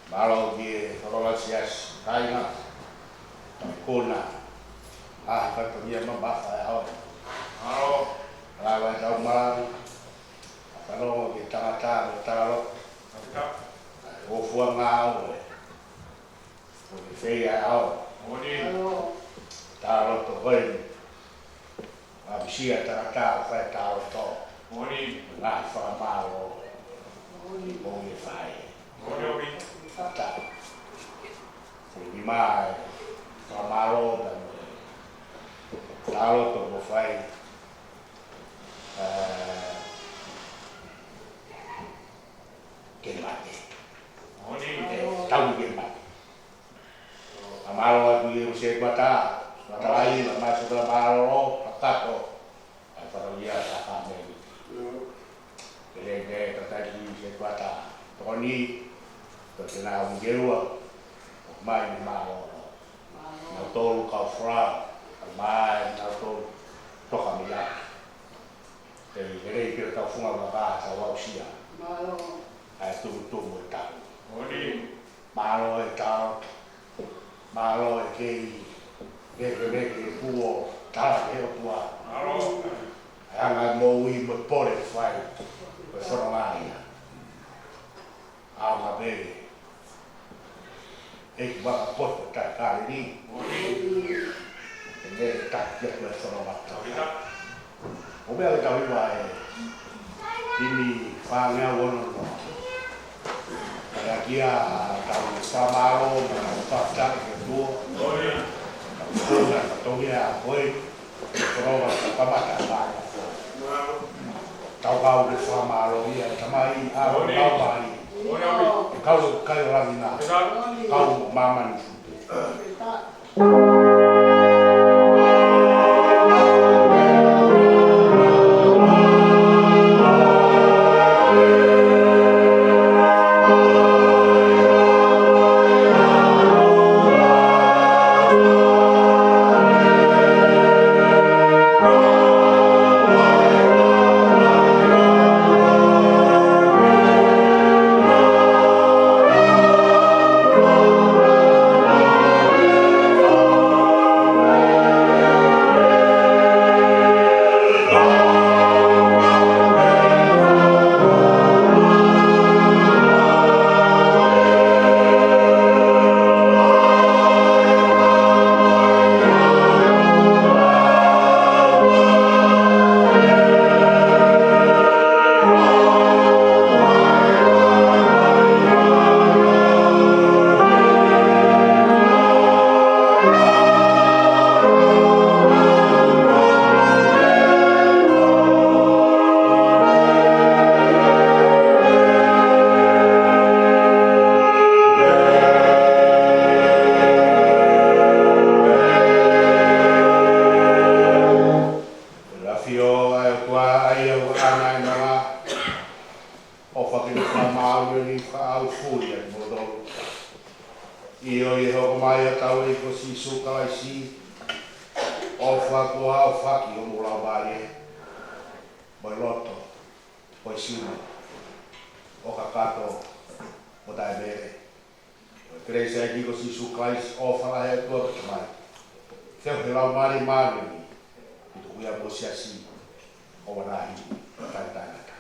Mālō ki he fakaʻosi ʻa e kāinga, ka ko e ngaahi fatongia mamafa ʻo e ʻaho ni. Mālō. Lava ʻetau malangi, ʻa e fanongo ki he tangata mo e talaloto. Ngāue fua ngāue. Ko e fei ʻa e ʻaho. Moʻoni. Talaloto ko eni. Aʻusia tangata ʻo fai talaloto. Moʻoni. Ngaahi fakamālō. Moʻoni. Moʻoni e fai. Moʻoni ʻomi. Fata. Ko e nima e fakamālō pea mo e talaloto kuo fai. Ā, ke mate. Moʻoni. ʻE, tau ke mate. ʻA, mālō atu ki he ʻū sētuata, Matalai, ʻa mai sētuata mālōlō, kakato, ʻa e fatongia ʻa e sākalamēniti. Ke lele, tataki sētuata, Tokoni, ko e tena ʻo Mikeua, ʻo mai ni mālōlō. Nautolu kau folau, ʻa mai nautolu toka mei ai. Te lele pē ʻo tau funga vaka, tau aʻusia. Mālō. ʻA e tumutumu e tau. Moʻoni. Mālō e tau. Mālō e kei lekeleke e puo tala ke o pua. Mālō. ʻA e anga e moʻui mo e pole fai. Ko e fononga ia. ʻAonga pē. ʻEiki Vakapoto Taʻekaleni. ʻE ne taki atu e fononga. ʻO meʻa ke tau hiva e himi fāngeau ono noa. Kae ʻaki ʻa ʻetau fakamālō mo ʻetau fakafetaʻi ki he ʻOtua. Tau tuna fatongia ko e fononga kamata mai. Tau kau ke fakamālō ia, Tamai, ʻa e Laumālie. ʻE kau kai ʻo langi na, kau māmani. ʻOfa ke ne fakamāʻoniʻoniʻi fakaʻaufuli ʻa kimoutolu. ʻIo, ʻi he hoko mai ʻa hotau ʻEiki ko Sīsū Kalaisi, ʻofa kuo ʻofa ki homou laumālie, mo e loto, mo e sino, ʻo kakato, mo taʻemele. Ko e kelesi ʻa e ʻEiki ko Sīsū Kalaisi, ʻofa lahi ʻa e ʻOtua ko e Tamai, feohi ʻa e Laumālie Māʻoniʻoni, ke tuku ia mo e siasi, ʻo vanahi, taʻetaʻengata.